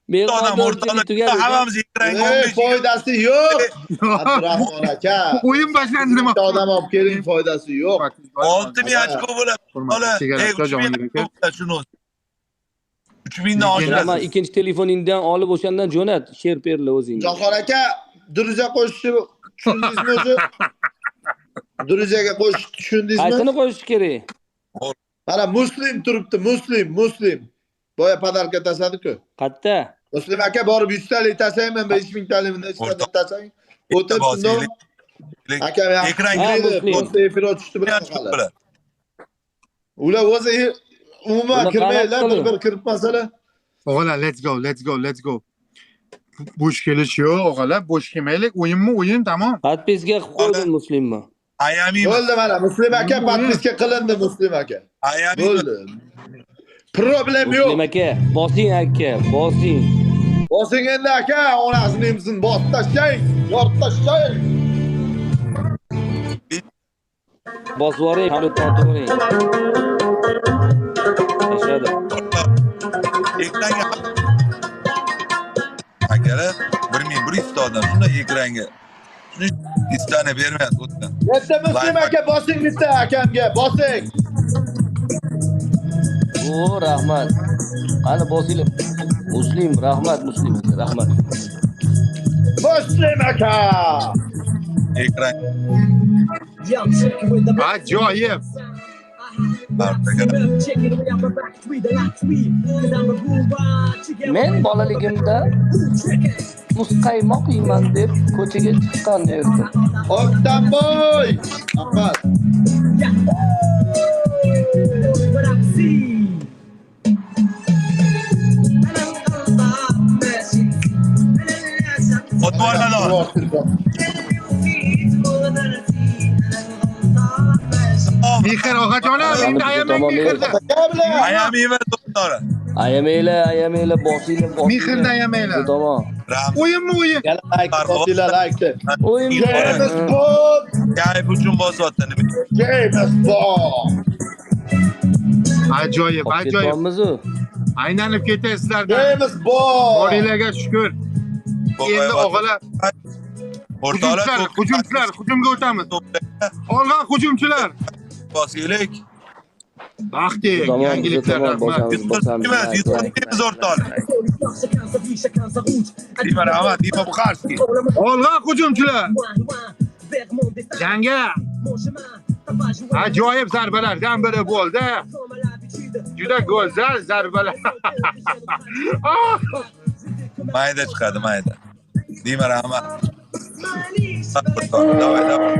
[SPEAKER 1] 1000 odam o'rtoqlar, hammamiz ekranga 15
[SPEAKER 2] foydasi yo'q. Abdurahmon aka.
[SPEAKER 4] O'yin boshlandi nima?
[SPEAKER 2] Bitta odam olib keling, foydasi yo'q.
[SPEAKER 1] 6000 ochko bo'ladi. Shuni 3000 dan oshirasiz.
[SPEAKER 3] Ikkinchi telefoningdan olib o'shandan jo'nat, sherperlar o'zing.
[SPEAKER 2] Jahon aka, Druza qo'shishni tushundingizmi o'zi? Druzaga qo'shishni tushundingizmi?
[SPEAKER 3] Qaysini qo'shish kerak?
[SPEAKER 2] Mana Muslim turibdi, Muslim, Muslim. Boya podarka tashladi-ku.
[SPEAKER 3] Qatta?
[SPEAKER 2] Muslim aka borib 100 talik tashlayman, 5000 talikni nechta tashlang? O'tib shundoq. Akam
[SPEAKER 1] ekranga
[SPEAKER 2] posta efir ochishdi bilan hali. Ular o'zi umuman kirmaydilar, bir-bir kirib masala.
[SPEAKER 4] O'g'lar, let's go, let's go, let's go. Bo'sh kelish yo'q, o'g'lar, bo'sh kelmaylik. O'yinmi, o'yin tamom.
[SPEAKER 3] Podpiska qilib qo'ydim Muslimni.
[SPEAKER 1] Ayamaymiz.
[SPEAKER 2] Bo'ldi mana Muslim aka podpiska qilindi Muslim aka.
[SPEAKER 1] Ayamaymiz.
[SPEAKER 2] Bo'ldi. Problem yo'q.
[SPEAKER 3] Muslim aka, bosing aka, bosing.
[SPEAKER 2] Bosing endi aka, onasini emsin, bosib tashlang, yorib tashlang.
[SPEAKER 3] Bosib yuboring, halut tortib yuboring. Tashladi.
[SPEAKER 1] Ekranga akalar 1100 ta odam shunday ekranga. Shuni istani bermayapti o'tdan.
[SPEAKER 2] Bitta Muslim aka bosing bitta akamga, bosing.
[SPEAKER 3] O, rahmat. Qani bosinglar. Muslim, rahmat Muslim aka, rahmat.
[SPEAKER 2] Muslim aka.
[SPEAKER 1] Ekran.
[SPEAKER 4] Ajoyib.
[SPEAKER 3] Men bolaligimda muzqaymoq yeyman deb ko'chaga chiqqan edim.
[SPEAKER 2] O'ktamboy. Ahmad.
[SPEAKER 4] Mehr og'ajonim, endi ayamang mehrda.
[SPEAKER 1] Ayamayman to'g'ri.
[SPEAKER 3] Ayamanglar, ayamanglar, bosinglar, bosinglar.
[SPEAKER 4] Mehrda ayamanglar.
[SPEAKER 3] Tamom.
[SPEAKER 4] O'yinmi o'yin?
[SPEAKER 2] Like bosinglar, like.
[SPEAKER 3] O'yinmi?
[SPEAKER 2] James Bond.
[SPEAKER 1] Kayf uchun bosyapti nima?
[SPEAKER 2] James Bond.
[SPEAKER 4] Ajoyib, ajoyib. Aylanib ketasizlardan.
[SPEAKER 2] James Bond.
[SPEAKER 4] Boringlarga shukr. Endi o'g'alar
[SPEAKER 1] o'rtoqlar,
[SPEAKER 4] hujumchilar, hujumga o'tamiz. Olg'a hujumchilar.
[SPEAKER 1] Bosaylik.
[SPEAKER 4] Baxti, yangiliklar rahmat.
[SPEAKER 1] Yutqizmaymiz o'rtoqlar. Dima rahmat, Dima Buxarskiy.
[SPEAKER 4] Olg'a hujumchilar. Janga. Ajoyib zarbalardan biri bo'ldi. Juda go'zal zarbalar.
[SPEAKER 1] Mayda chiqadi, mayda. Dima rahmat. Davay, davay.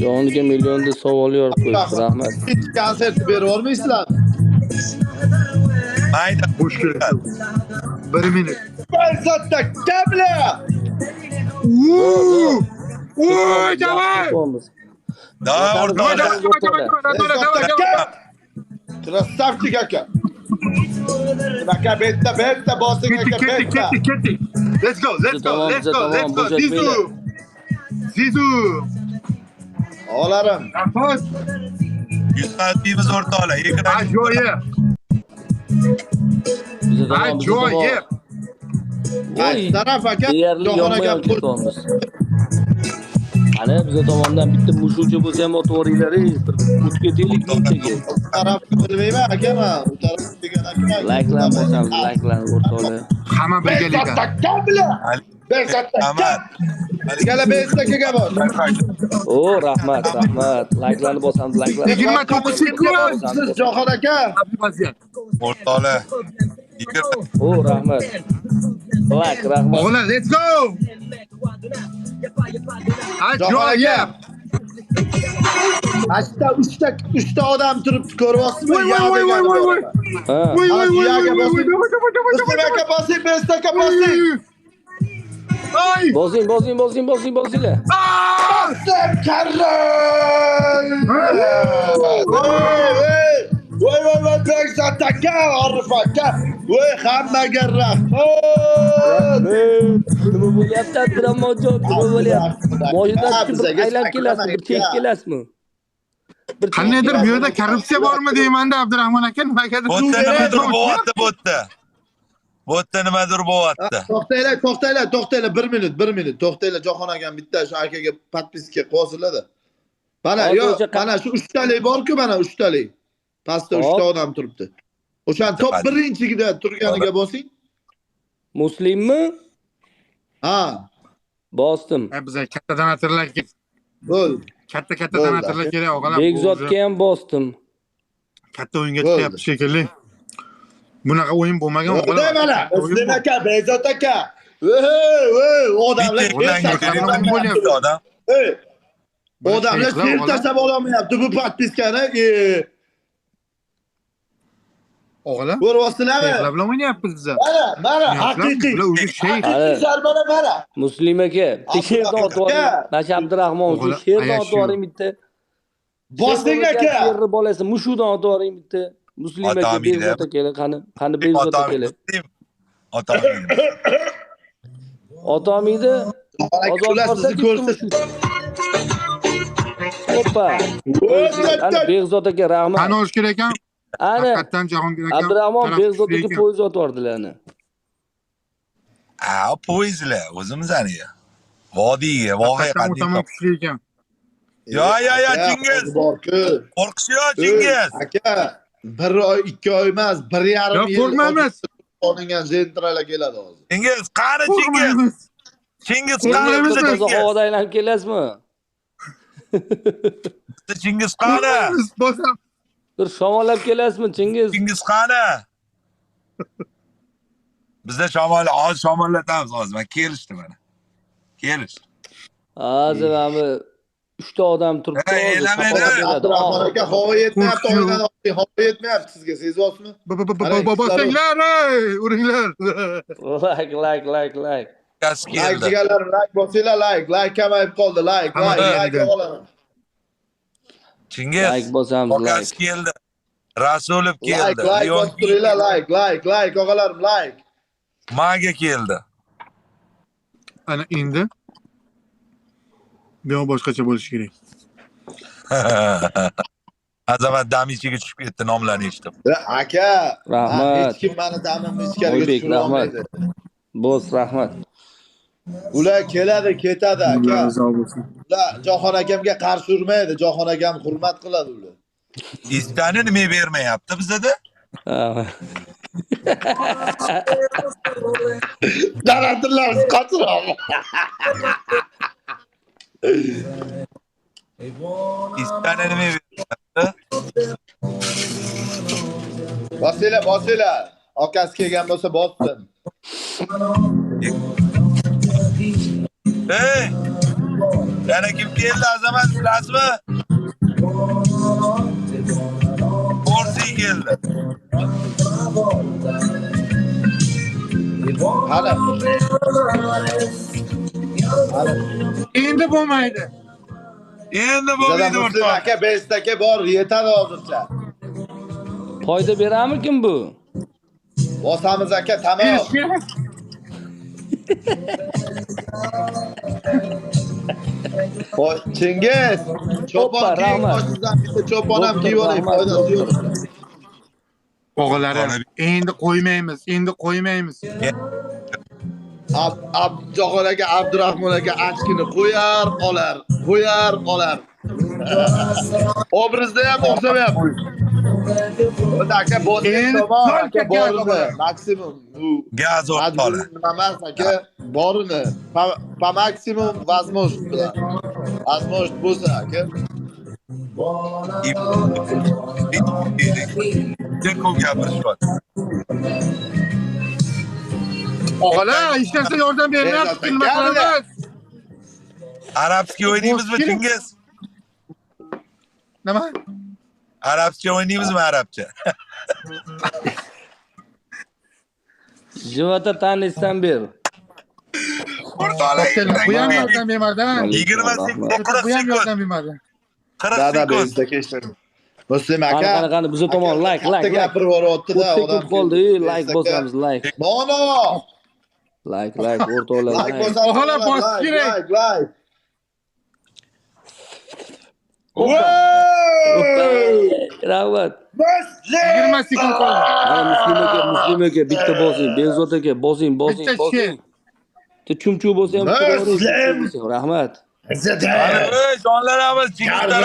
[SPEAKER 3] Joniga millionda savol yorib qo'yibdi, rahmat.
[SPEAKER 2] Hech konsert berib olmaysizlar.
[SPEAKER 1] Mayda.
[SPEAKER 4] Bo'sh keldi. 1 minut.
[SPEAKER 2] Farzatda kabla.
[SPEAKER 4] Uuu! Davay!
[SPEAKER 1] Davay, o'rtoqlar.
[SPEAKER 4] Davay, davay.
[SPEAKER 2] Красавчик aka. Aka bitta, bitta bosing aka, bitta.
[SPEAKER 4] Ketdik, ketdik. Let's go, let's go, let's go, let's go. Zizu. Zizu.
[SPEAKER 2] Og'alarim.
[SPEAKER 4] Rahmat.
[SPEAKER 1] Yutqazmaymiz o'rtoqlar.
[SPEAKER 4] Ajoyib. Ajoyib.
[SPEAKER 2] Qaysi taraf aka?
[SPEAKER 3] Jahon aka ketamiz. Ana biza tomondan bitta mushukcha bo'lsa ham otib yuboringlar, bir o'tib ketaylik mingtaga.
[SPEAKER 2] Taraf bilmayman aka men. U taraf degan aka.
[SPEAKER 3] Likelar bosamiz, likelar o'rtoqlar.
[SPEAKER 4] Hamma birgalikda.
[SPEAKER 1] Ahmad.
[SPEAKER 2] Gala bestakaga bor.
[SPEAKER 3] O, rahmat, rahmat. Likelarni bosamiz, likelarni.
[SPEAKER 4] 29 sekund.
[SPEAKER 2] Siz Jahon aka.
[SPEAKER 1] O'rtoqlar.
[SPEAKER 3] O, rahmat. Like, rahmat.
[SPEAKER 4] O'g'lar, let's go. Ajoyib.
[SPEAKER 2] Ashta uchta odam turibdi, ko'ryapsizmi?
[SPEAKER 4] Voy voy voy voy voy. Voy voy voy voy voy.
[SPEAKER 2] Muslim aka bosing, bestaka bosing.
[SPEAKER 4] Voy!
[SPEAKER 3] Bosing, bosing, bosing, bosing, bosinglar.
[SPEAKER 2] Bosdim karra! Voy, voy, voy, voy, Bekzod aka, Orif aka. Voy, hammaga rahmat.
[SPEAKER 3] Nima bo'lyapti, Abdurahmonjon? Nima bo'lyapti? Moshinada chiqib bir aylanib kelasizmi, bir chekib kelasizmi?
[SPEAKER 4] Qandaydir bu yerda korrupsiya bormi deyman-da Abdurahmon aka, nimagadir.
[SPEAKER 1] Bu yerda nimadir bo'lyapti bu yerda. Bu yerda nimadir bo'lyapti.
[SPEAKER 2] To'xtanglar, to'xtanglar, to'xtanglar, 1 minut, 1 minut. To'xtanglar, Jahon akam bitta shu akaga podpiska qo'ysinlar-da. Mana, yo'q, mana shu 3 talik bor-ku, mana 3 talik. Pastda 3 ta odam turibdi. O'shan top birinchigida turganiga bosing.
[SPEAKER 3] Muslimmi?
[SPEAKER 2] Ha.
[SPEAKER 3] Bosdim.
[SPEAKER 4] Bizga katta donatorlar kerak.
[SPEAKER 2] Bo'ldi.
[SPEAKER 4] Katta-katta donatorlar kerak, o'g'lim.
[SPEAKER 3] Bekzodga ham bosdim.
[SPEAKER 4] Katta o'yinga chiqyapti shekilli. Bunaqa o'yin bo'lmagan o'g'lim.
[SPEAKER 2] Mana, Muslim aka, Bekzod aka. Voy, odamlar
[SPEAKER 1] bo'lyapti odam.
[SPEAKER 2] Ey. Odamlar she'r tashlab ololmayapti bu podpiskani.
[SPEAKER 4] O'g'lim.
[SPEAKER 2] Ko'ryapsizlarmi?
[SPEAKER 4] Sheyxlar bilan o'ynayapmiz biz.
[SPEAKER 2] Mana, mana haqiqiy.
[SPEAKER 4] Bular o'zi sheyx.
[SPEAKER 2] Mana, mana.
[SPEAKER 3] Muslim aka, she'rdan otib yuboring. Mana shu Abdurahmon uchun she'rdan otib yuboring bitta.
[SPEAKER 2] Bosing aka.
[SPEAKER 3] She'rni bolasi mushudan otib yuboring bitta. Muslim aka, Bekzod aka, qani, qani Bekzod aka.
[SPEAKER 1] Otamiydi.
[SPEAKER 3] Otamiydi.
[SPEAKER 2] Ular sizni ko'rsa.
[SPEAKER 3] Hoppa. Ana Bekzod aka, rahmat.
[SPEAKER 4] Qani olish kerak ekan?
[SPEAKER 3] Ana
[SPEAKER 4] haqiqatan Jahongir aka
[SPEAKER 3] Abdurahmon Bekzod aka poyezd otib yubordilar ana.
[SPEAKER 1] Ha, poyezdlar o'zimizani. Vodiyga, voqea
[SPEAKER 4] qadim kuchli ekan.
[SPEAKER 1] Yo, yo, yo, Chingiz. Qo'rqish yo'q, Chingiz.
[SPEAKER 2] Aka, 1 oy, 2 oy emas, 1,5 yil.
[SPEAKER 4] Qo'rqmaymiz.
[SPEAKER 2] Olingan zentralar keladi hozir.
[SPEAKER 1] Chingiz, qani Chingiz? Chingiz qani?
[SPEAKER 3] Havoda aylanib kelasizmi?
[SPEAKER 1] Chingiz qani?
[SPEAKER 4] Bosam.
[SPEAKER 3] Bir shamollab kelasizmi Chingiz?
[SPEAKER 1] Chingiz qani? Bizda shamol, hozir shamollatamiz hozir. Mana kelishdi mana. Kelishdi.
[SPEAKER 3] Hozir mana 3 ta odam turibdi.
[SPEAKER 2] Abdurahmon aka, havo yetmayapti, oydan havo yetmayapti sizga, sezyapsizmi?
[SPEAKER 4] Bosinglar, ey, uringlar.
[SPEAKER 3] Like, like, like, like.
[SPEAKER 2] Like deganlar, like bosinglar, like, like kamayib qoldi, like, like, like olaman.
[SPEAKER 1] Chingiz,
[SPEAKER 3] like bosamiz,
[SPEAKER 1] like. Keldi. Rasulov keldi.
[SPEAKER 2] Like, like bosib turinglar, like, like, like, og'alarim, like.
[SPEAKER 1] Maga keldi.
[SPEAKER 4] Ana endi bu boshqacha bo'lishi kerak.
[SPEAKER 1] Azamat dam ichiga tushib ketdi, nomlarni eshitib.
[SPEAKER 2] Aka,
[SPEAKER 3] rahmat.
[SPEAKER 2] Hech kim meni damimni ichkariga tushira olmaydi.
[SPEAKER 3] Bo'z, rahmat.
[SPEAKER 2] Ular keladi, ketadi aka. Ular Jahon akamga qarshi urmaydi, Jahon akam hurmat qiladi ular.
[SPEAKER 1] Istani nima bermayapti bizada?
[SPEAKER 2] Daratirlar qochiradi.
[SPEAKER 1] Istani nima bermayapti?
[SPEAKER 2] Bosinglar, bosinglar. Akasi kelgan bo'lsa bossin.
[SPEAKER 1] Ey! Yana kim keldi Azamat, bilasizmi? Orsi keldi.
[SPEAKER 2] Hali. Hali.
[SPEAKER 4] Endi bo'lmaydi.
[SPEAKER 1] Endi bo'lmaydi
[SPEAKER 2] o'rtoq. Aka, Best aka bor, yetadi hozircha.
[SPEAKER 3] Foyda beramikin bu?
[SPEAKER 2] Bosamiz aka, tamom. Chingiz, cho'pon kiying, boshingizdan bitta cho'pon ham kiyib oling, foydasi yo'q.
[SPEAKER 4] O'g'illari, endi qo'ymaymiz, endi qo'ymaymiz.
[SPEAKER 2] Jahon aka, Abdurahmon aka achkini qo'yar, olar, qo'yar, olar. Obrazda ham o'xshamayapti. Aka, bosing tomon, aka, borini, maksimum bu
[SPEAKER 1] gaz o'rtoqlar.
[SPEAKER 2] Nima emas aka, borini по максимум возможность bilan. Возможность bo'lsa aka.
[SPEAKER 1] Ko'p gapirishyapti.
[SPEAKER 4] O'g'lar, hech narsa yordam bermayapti, nima qilamiz?
[SPEAKER 1] Arabskiy o'ynaymizmi Chingiz?
[SPEAKER 4] Nima?
[SPEAKER 1] Arabcha o'ynaymizmi, arabcha?
[SPEAKER 3] Jivata tanisdan ber.
[SPEAKER 1] O'rtoqlar,
[SPEAKER 4] Bu ham yordam bermadi.
[SPEAKER 1] 20 sekund, 40
[SPEAKER 4] Bu ham
[SPEAKER 1] sekund.
[SPEAKER 4] yordam bermadi.
[SPEAKER 1] 40
[SPEAKER 2] Da
[SPEAKER 1] sekund.
[SPEAKER 2] bezda kechdim. Muslim aka.
[SPEAKER 3] Qani, qani, qani, bizni tomon like, like, like.
[SPEAKER 2] Gapirib yuboryapti-da
[SPEAKER 3] 30 sekund qoldi, like bosamiz, like.
[SPEAKER 2] Nono.
[SPEAKER 3] Like, like, o'rtoqlar,
[SPEAKER 2] Like
[SPEAKER 3] like.
[SPEAKER 2] bosamiz.
[SPEAKER 4] Og'alar bosish kerak.
[SPEAKER 2] Like, like.
[SPEAKER 3] Rahmat.
[SPEAKER 4] 20 sekund qoldi.
[SPEAKER 3] Mana Muslim aka, Muslim aka bitta bosing, Behzod aka bosing, bosing, bosing. Bitta chumchuq bo'lsa ham bitta bosing. Rahmat.
[SPEAKER 1] Ey, jonlarimiz, chigitlar.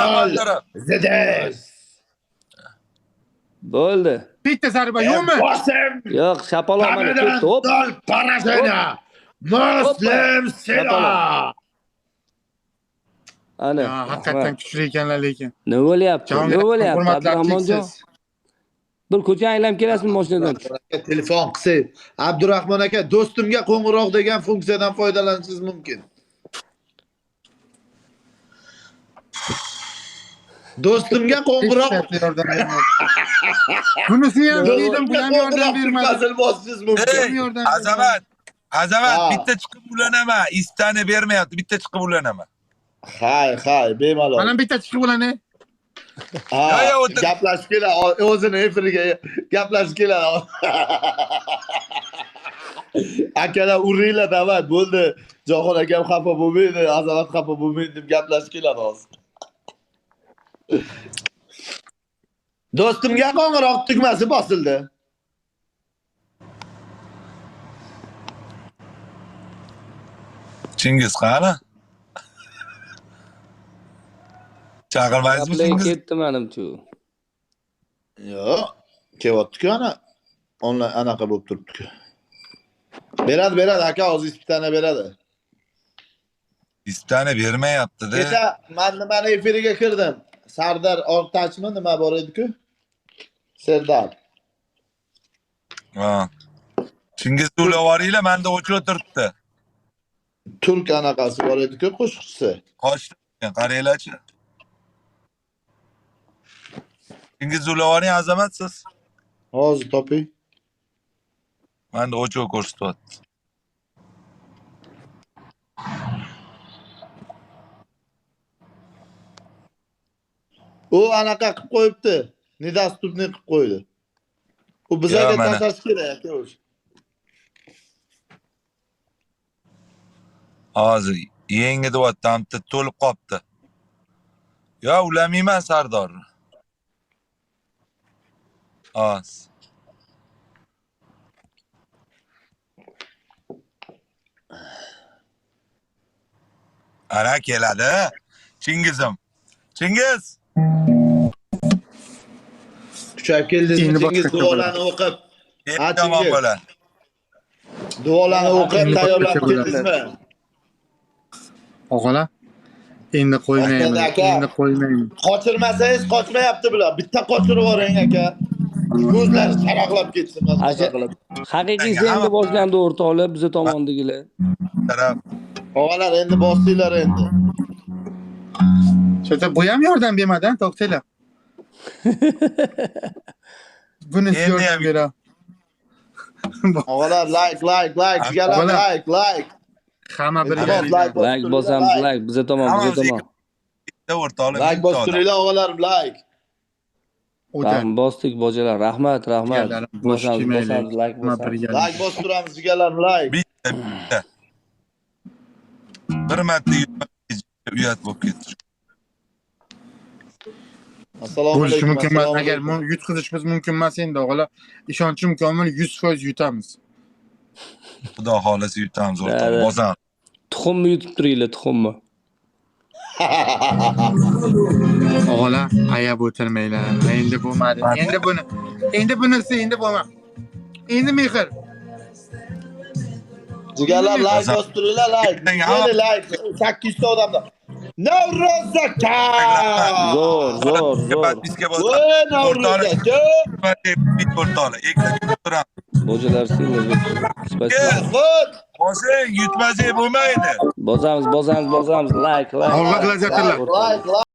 [SPEAKER 3] Bo'ldi.
[SPEAKER 4] Bitta zarba yo'qmi?
[SPEAKER 3] Yo'q, shapaloq mana ketdi. Hop.
[SPEAKER 2] Muslim
[SPEAKER 3] Sela. Ana.
[SPEAKER 4] Haqiqatan kuchli ekanlar lekin.
[SPEAKER 3] Nima bo'lyapti? Nima bo'lyapti? Abdurahmonjon. Bir ko'cha aylanib kelasizmi mashinadan?
[SPEAKER 2] Telefon qilsak, Abdurahmon aka, do'stimga qo'ng'iroq degan funksiyadan foydalanishingiz mumkin. Do'stimga qo'ng'iroq.
[SPEAKER 4] Bunisi ham dedim, bu ham yordam bermadi.
[SPEAKER 2] Bosishingiz mumkin.
[SPEAKER 1] Azamat, Azamat, bitta chiqib ulanaman. Istani bermayapti, bitta chiqib ulanaman.
[SPEAKER 2] Hay, hay, bemalol.
[SPEAKER 4] Mana bitta chiqib ulanay.
[SPEAKER 2] Ha, gaplashib keladi, o'zini efiriga gaplashib keladi. Akalar uringlar, davay, bo'ldi. Jahon akam xafa bo'lmaydi, Azamat xafa bo'lmaydi deb gaplashib keladi hozir. Do'stimga qo'ng'iroq tugmasi bosildi.
[SPEAKER 1] Chingiz qani? Chaqirmaysizmi Chingiz?
[SPEAKER 3] Ketdi menimcha.
[SPEAKER 2] Yo'q, kelyapti-ku ana. Onlayn anaqa bo'lib turibdi-ku. Beradi, beradi aka, hozir ispitana beradi.
[SPEAKER 1] Ispitana bermayapti-da.
[SPEAKER 2] Kecha men nimani efiriga kirdim. Sardor Ortachmi nima bor edi-ku? Serdar.
[SPEAKER 1] Ha. Chingiz ulavoriylar menda o'chib o'tiribdi.
[SPEAKER 2] Turk anaqasi bor edi-ku, qo'shiqchisi.
[SPEAKER 1] Qochdi, qaranglarchi. Chingiz ulavoriy Azamatsiz.
[SPEAKER 2] Hozir toping.
[SPEAKER 1] Menda o'chib ko'rsatyapti.
[SPEAKER 2] U anaqa qilib qo'yibdi. Nedostupni qilib qo'ydi. U bizga tashlash kerak aka o'zi.
[SPEAKER 1] Hozir yangi deyapti, bitta to'lib qopti. Yo, ulamayman Sardor. Az. Ana keladi. Chingizim. Chingiz.
[SPEAKER 2] Kuchayib keldingizmi Chingiz? Duolarni o'qib. Ha, Chingiz. Duolarni o'qib tayyorlab keldingizmi?
[SPEAKER 4] Og'alar, endi qo'ymayman, endi qo'ymayman.
[SPEAKER 2] Qochirmasangiz qochmayapti bular. Bitta qochirib yuboring aka. Ko'zlari charaqlab ketsin.
[SPEAKER 3] Haqiqiysi endi boshlandi o'rtoqlar, biza tomondagilar.
[SPEAKER 1] Taraf.
[SPEAKER 2] Og'alar endi bosinglar endi.
[SPEAKER 4] Cho'ta bu ham yordam bermadi, to'xtanglar. Buni yordam beradi.
[SPEAKER 2] Og'alar like, like, like, jigarlar like, like.
[SPEAKER 4] Hamma birga
[SPEAKER 3] like bosamiz, like biza tomon, biza tomon.
[SPEAKER 1] O'rtoqlar,
[SPEAKER 2] like bosinglar og'alarim, like.
[SPEAKER 3] Tamam, bosdik bojalar. Rahmat, rahmat. Bosamiz, bosamiz, like bosamiz.
[SPEAKER 2] Like bosib turamiz jigarlarim, like.
[SPEAKER 1] Bitta, bitta. Bir marta uyat bo'lib ketdi.
[SPEAKER 2] Assalomu alaykum.
[SPEAKER 4] Mumkin emas. Agar yutqizishimiz mumkin emas endi o'g'lar, ishonchim komil 100% yutamiz.
[SPEAKER 1] Xudo xolasa yutamiz o'rtoq. Bosamiz.
[SPEAKER 3] Tuxumni yutib turinglar, tuxumni.
[SPEAKER 4] O'g'lar, ayab o'tirmanglar. Endi bo'lmadi. Endi buni, endi bunisi endi bo'lmadi. Endi mehr.
[SPEAKER 2] Jigarlar like bosib turinglar, like. Like 800 ta odamda. Navro'z aka!
[SPEAKER 3] Zo'r, zo'r, zo'r.
[SPEAKER 2] Navro'z aka!
[SPEAKER 1] O'rtoqlar, ekranga turamiz.
[SPEAKER 3] Bojalar sizlarga.
[SPEAKER 1] Bosing, yutmasak bo'lmaydi.
[SPEAKER 3] Bosamiz, bosamiz, bosamiz. Like, like.
[SPEAKER 4] Alloh gladiatorlar.
[SPEAKER 2] Like, like.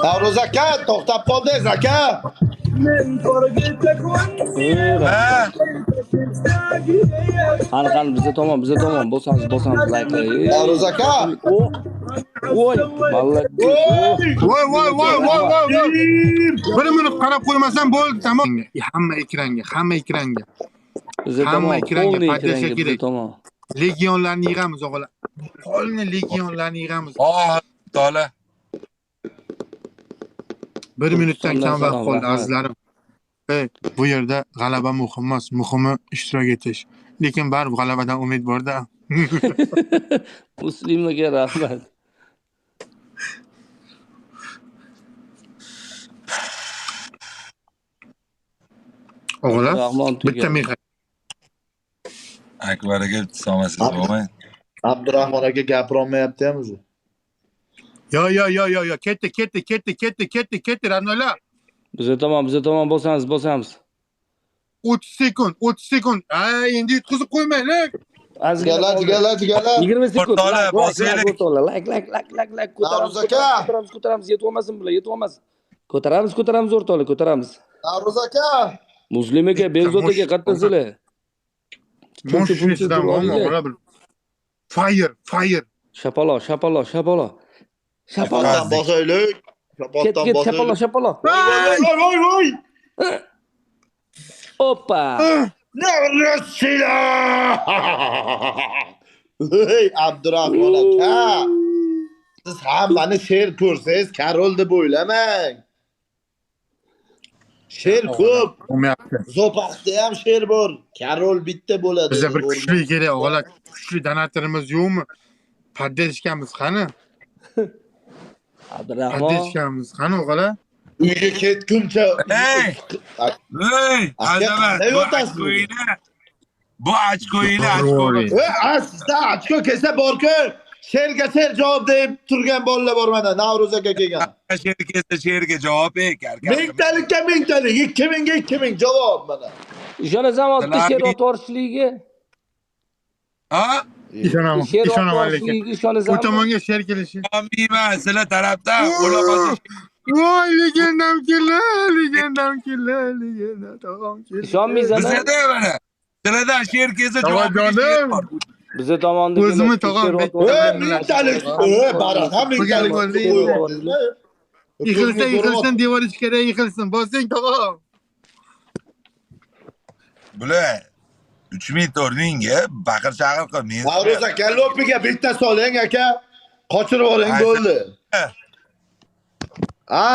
[SPEAKER 2] Navruz aka, to'xtab qoldingiz aka.
[SPEAKER 3] Qani qani biza tomon, biza tomon bosamiz, bosamiz layklar.
[SPEAKER 2] Navruz aka.
[SPEAKER 3] Voy, malak.
[SPEAKER 4] Voy voy voy voy voy. Bir minut qarab qo'ymasam bo'ldi, tamom. Hamma ekranga, hamma ekranga.
[SPEAKER 3] Hamma ekranga
[SPEAKER 4] podдержка kerak. Legionlarni yig'amiz o'g'lar. Polni legionlarni yig'amiz.
[SPEAKER 1] Oh, tola.
[SPEAKER 4] 1 minutdan kam vaqt qoldi azizlarim. Bu yerda g'alaba muhim emas, muhimi ishtirok etish. Lekin baribir g'alabadan umid bor-da.
[SPEAKER 3] Muslim aka rahmat.
[SPEAKER 4] O'g'lar, bitta mehr.
[SPEAKER 1] Akbar aka solmasiz bo'lmay.
[SPEAKER 2] Abdurahmon aka gapira olmayapti ham o'zi.
[SPEAKER 4] Yo yo yo yo yo ketdi ketdi ketdi ketdi ketdi ketdi Ramnolar.
[SPEAKER 3] Biza tomon, biza tomon bosamiz, bosamiz.
[SPEAKER 4] 30 sekund, 30 sekund. Ay, endi yutqizib qo'ymaylik.
[SPEAKER 2] Jigarlar, jigarlar, jigarlar.
[SPEAKER 3] 20 sekund. Like like like like like ko'taramiz, ko'taramiz, ko'taramiz, yetib olmasin bular, yetib olmasin. Ko'taramiz, ko'taramiz o'rtoqlar, ko'taramiz.
[SPEAKER 2] Navruz aka.
[SPEAKER 3] Muslim aka, Behzod aka qattasizlar.
[SPEAKER 4] Fire, fire.
[SPEAKER 3] Shapaloq, shapaloq, shapaloq.
[SPEAKER 2] Shapaloqdan bosaylik.
[SPEAKER 3] Shapaloqdan bosaylik. Shapaloq, shapaloq.
[SPEAKER 2] Voy, voy, voy.
[SPEAKER 3] Oppa.
[SPEAKER 2] Navruzchilar. Ey Abdurahmon aka. Siz hammani sher ko'rsangiz, karol deb o'ylamang. Sher ko'p. Zo'paqda ham sher bor. Karol bitta bo'ladi.
[SPEAKER 4] Bizga bir kuchli kerak, o'g'lar. Kuchli donatorimiz yo'qmi? Podдержкamiz qani?
[SPEAKER 3] Abdurahmon.
[SPEAKER 4] Podдержкamiz qani o'g'lar?
[SPEAKER 2] Uyga ketguncha.
[SPEAKER 1] Ey! Ey, azamat. Bu ochkoyini, ochko.
[SPEAKER 2] Ey, sizda ochko kelsa bor-ku. Sherga sher javob deb turgan bolalar bor mana Navruz aka kelgan.
[SPEAKER 1] Sher kelsa sherga javob ekar.
[SPEAKER 2] Mingtalikka mingtalik, 2000ga 2000 javob mana.
[SPEAKER 3] Ishonasan vaqtda sher otvorishligiga?
[SPEAKER 1] Ha?
[SPEAKER 4] Ishonaman, ishonaman lekin. U tomonga sher kelishi.
[SPEAKER 1] Ishonmayman, sizlar tarafdan o'la qolsa.
[SPEAKER 4] Voy, legendam keldi, legendam keldi, legenda tog'am keldi.
[SPEAKER 3] Ishonmaysan?
[SPEAKER 1] Bizda mana. Sizlardan sher kelsa javob bor.
[SPEAKER 3] Biza tomonda
[SPEAKER 4] o'zimni tog'am
[SPEAKER 2] mingtalik, barak ham mingtalik.
[SPEAKER 4] Yiqilsa yiqilsin, devor ichkariga yiqilsin. Bosing tog'am.
[SPEAKER 1] Bular 3000 4000 ga baqir chaqir qilmaysiz.
[SPEAKER 2] Navruz aka, lopiga bitta soling aka. Qochirib oling bo'ldi. Ha?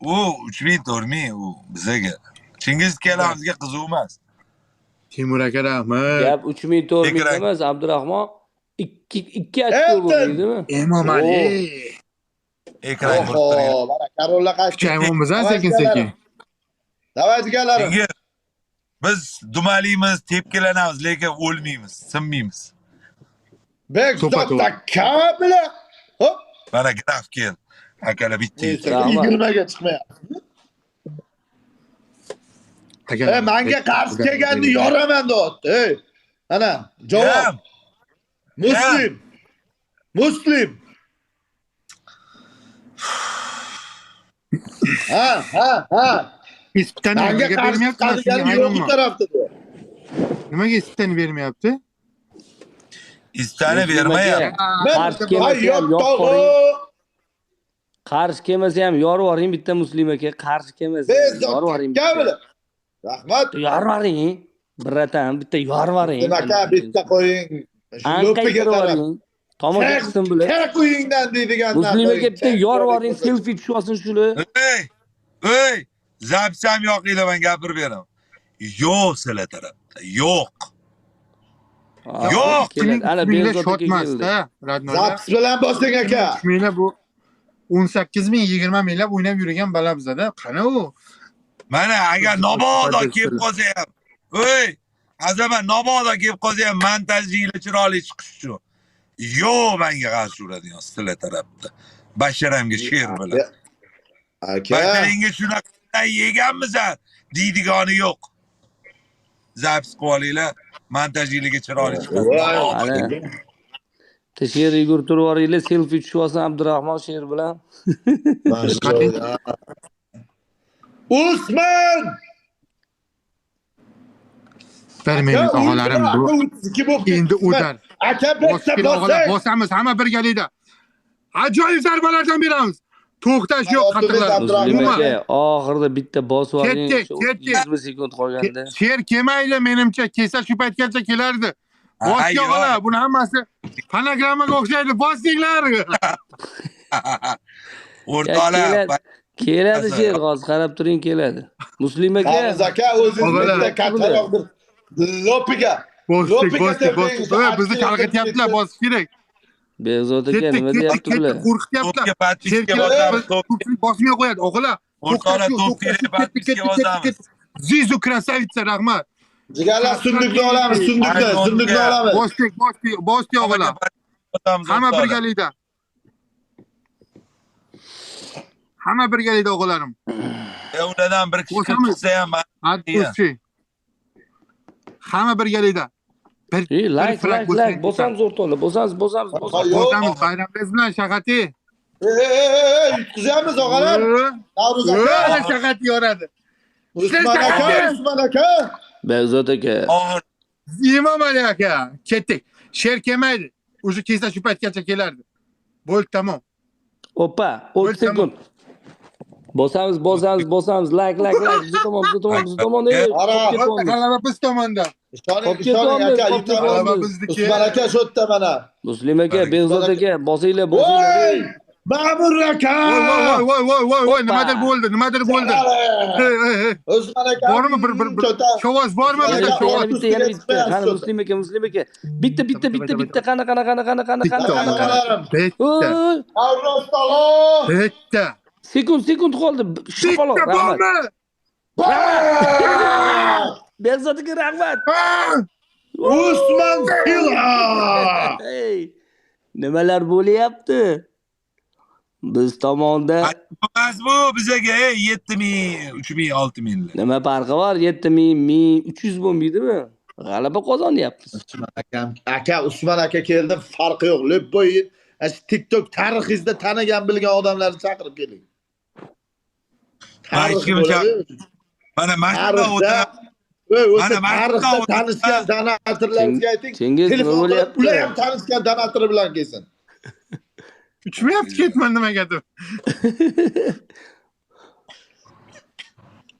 [SPEAKER 1] U 3000 4000 u bizaga. Chingiz kalamizga qiziq emas.
[SPEAKER 4] Timur aka rahmat.
[SPEAKER 3] Gap 3000 4000 emas, Abdurahmon 2 ochko bo'ldimi?
[SPEAKER 4] Emomali.
[SPEAKER 1] Ekran ko'rib turing.
[SPEAKER 2] Mana karollar qaytdi.
[SPEAKER 4] Kuchaymonmiz sekin sekin.
[SPEAKER 2] Davay jigarlarim.
[SPEAKER 1] Biz dumaliymiz, tepkilanamiz, lekin o'lmaymiz, sinmaymiz.
[SPEAKER 2] Bekzod kabla. Hop.
[SPEAKER 1] Mana graf kel. Akalar bitta.
[SPEAKER 2] 20 ga chiqmayapti. Ey, menga qarshi kelganni yoraman deyapti. Ey. Ana, javob. Muslim. Muslim. Ha, ha, ha.
[SPEAKER 4] Ispitani nimaga bermayapti?
[SPEAKER 2] Yo'q tarafda bu.
[SPEAKER 4] Nimaga ispitani bermayapti?
[SPEAKER 1] Ispitani bermayapti.
[SPEAKER 3] Qarshi kelmasa ham qarshi kelmasa ham yorib yuboring bitta Muslim aka, qarshi kelmasa yorib yuboring.
[SPEAKER 2] Rahmat.
[SPEAKER 3] Yorib yuboring. Biratan bitta yorib yuboring.
[SPEAKER 2] Aka bitta qo'ying. Lo'piga qarab.
[SPEAKER 3] Tomosha qilsin bular.
[SPEAKER 2] Kerak uyingdan deydigan.
[SPEAKER 3] Muslim aka bitta yorib yuboring, selfie tushib olsin shular.
[SPEAKER 1] Ey! Ey! Zapsam yo'q edi, men gapirib beraman. Yo'q sizlar tarafda. Yo'q. Yo'q.
[SPEAKER 3] Ana
[SPEAKER 4] Behzod aka keldi.
[SPEAKER 2] Zaps bilan bosing aka.
[SPEAKER 4] 3 minglar bu 18 ming, 20 minglab o'ynab yurgan bala bizada. Qani u?
[SPEAKER 1] Mana agar nabodo kelib qolsa ham, ey, azamat nabodo kelib qolsa ham montajinglar chiroyli chiqish uchun. Yo'q, menga qarshi uradigan sizlar tarafda. Basharamga sher bilan.
[SPEAKER 2] Aka.
[SPEAKER 1] Basharingga shunaqa yeganmisan deydigani yo'q. Zaps qilib olinglar. Montajligi chiroyli chiqadi.
[SPEAKER 3] Bitta sher yugurtirib yuboringlar, selfie tushib olsin Abdurahmon sher bilan.
[SPEAKER 2] Usmon!
[SPEAKER 4] Bir minut og'alarim bu. Endi udar.
[SPEAKER 2] Aka bitta bosing.
[SPEAKER 4] Bosamiz hamma birgalikda. Ajoyib zarbalardan beramiz. To'xtash yo'q qattiqlar.
[SPEAKER 3] Oxirida bitta bosib oling.
[SPEAKER 4] Ketdik.
[SPEAKER 3] 20 sekund qolganda.
[SPEAKER 4] Sher kelmaydi menimcha, kelsa shu paytgacha kelardi. Bosing og'alar, buni hammasi fonogrammaga o'xshaydi. Bosinglar.
[SPEAKER 1] O'rtoqlar,
[SPEAKER 3] keladi sher, hozir qarab turing, keladi. Muslim aka,
[SPEAKER 2] Hamiz aka o'zingiz bitta kattaroq bir lopiga.
[SPEAKER 4] Bosdik, bosdik, bosdik. Bizni chalg'ityaptilar, bosish kerak.
[SPEAKER 3] Behzod aka nima deyapti bular?
[SPEAKER 4] Qo'rqityaptilar. Ko'pchilik bosmay qo'yadi, o'g'illar.
[SPEAKER 1] O'rtoqlar, to'p kerak, podpiska bosamiz.
[SPEAKER 4] Zizu krasavitsa, rahmat.
[SPEAKER 2] Jigarlar, sundukni olamiz, sundukni olamiz.
[SPEAKER 4] Bosdik, bosdik, bosdik o'g'illar. Hamma birgalikda. Hamma birgalikda o'g'illarim.
[SPEAKER 1] Ulardan bir kishi chiqsa ham
[SPEAKER 4] hamma birgalikda.
[SPEAKER 3] Like, like, like, bosamiz o'rtoqlar, bosamiz, bosamiz, bosamiz.
[SPEAKER 4] Bosamiz bayramingiz bilan Shahati.
[SPEAKER 2] Yutqizamiz og'alar. Navruz aka,
[SPEAKER 4] Shahati yoradi.
[SPEAKER 2] Usmon aka, Usmon aka.
[SPEAKER 3] Behzod aka.
[SPEAKER 4] Imom Ali aka, ketdik. Sher kelmaydi. O'sha kelsa shu paytgacha kelardi. Bo'ldi, tamom.
[SPEAKER 3] Opa, 30 sekund. Bosamiz, bosamiz, bosamiz. Like, like, like. Biz tomon, biz tomon, biz tomon.
[SPEAKER 4] G'alaba biz tomonda.
[SPEAKER 2] Ishoning, ishoning aka, yutamiz. Usmon aka shu yerda mana.
[SPEAKER 3] Muslim aka, Behzod aka, bosinglar, bosinglar.
[SPEAKER 2] Ma'mur aka!
[SPEAKER 4] Voy, voy, voy, voy, voy, nimadir bo'ldi, nimadir bo'ldi.
[SPEAKER 2] Usmon aka,
[SPEAKER 4] bormi bir shovvoz bormi bizda shovvoz?
[SPEAKER 3] Bitta, yana bitta. Qani Muslim aka, Muslim aka. Bitta, bitta, bitta, bitta. Qani, qani, qani, qani, qani, qani, qani.
[SPEAKER 4] Bitta. Bitta.
[SPEAKER 3] Sekund, sekund qoldi. Shapaloq, rahmat. Behzod aka, rahmat.
[SPEAKER 2] Usmon Sila.
[SPEAKER 3] Nimalar bo'lyapti? Biz tomonda
[SPEAKER 1] emas bu bizaga 7000, 3000, 6000.
[SPEAKER 3] Nima farqi bor? 7000, 1300 bo'lmaydimi? G'alaba qozonyapmiz.
[SPEAKER 2] Usmon akam, aka Usmon aka keldi, farqi yo'q. Любой TikTok tarixingizda tanigan bilgan odamlarni chaqirib keling.
[SPEAKER 1] Tarix bo'ladi. Mana mana
[SPEAKER 2] tarixda tanishgan donatorlarga ayting. Telefon qilib, ular ham tanishgan donatori bilan kelsin.
[SPEAKER 4] Uchmayapti, ketman nimagadir.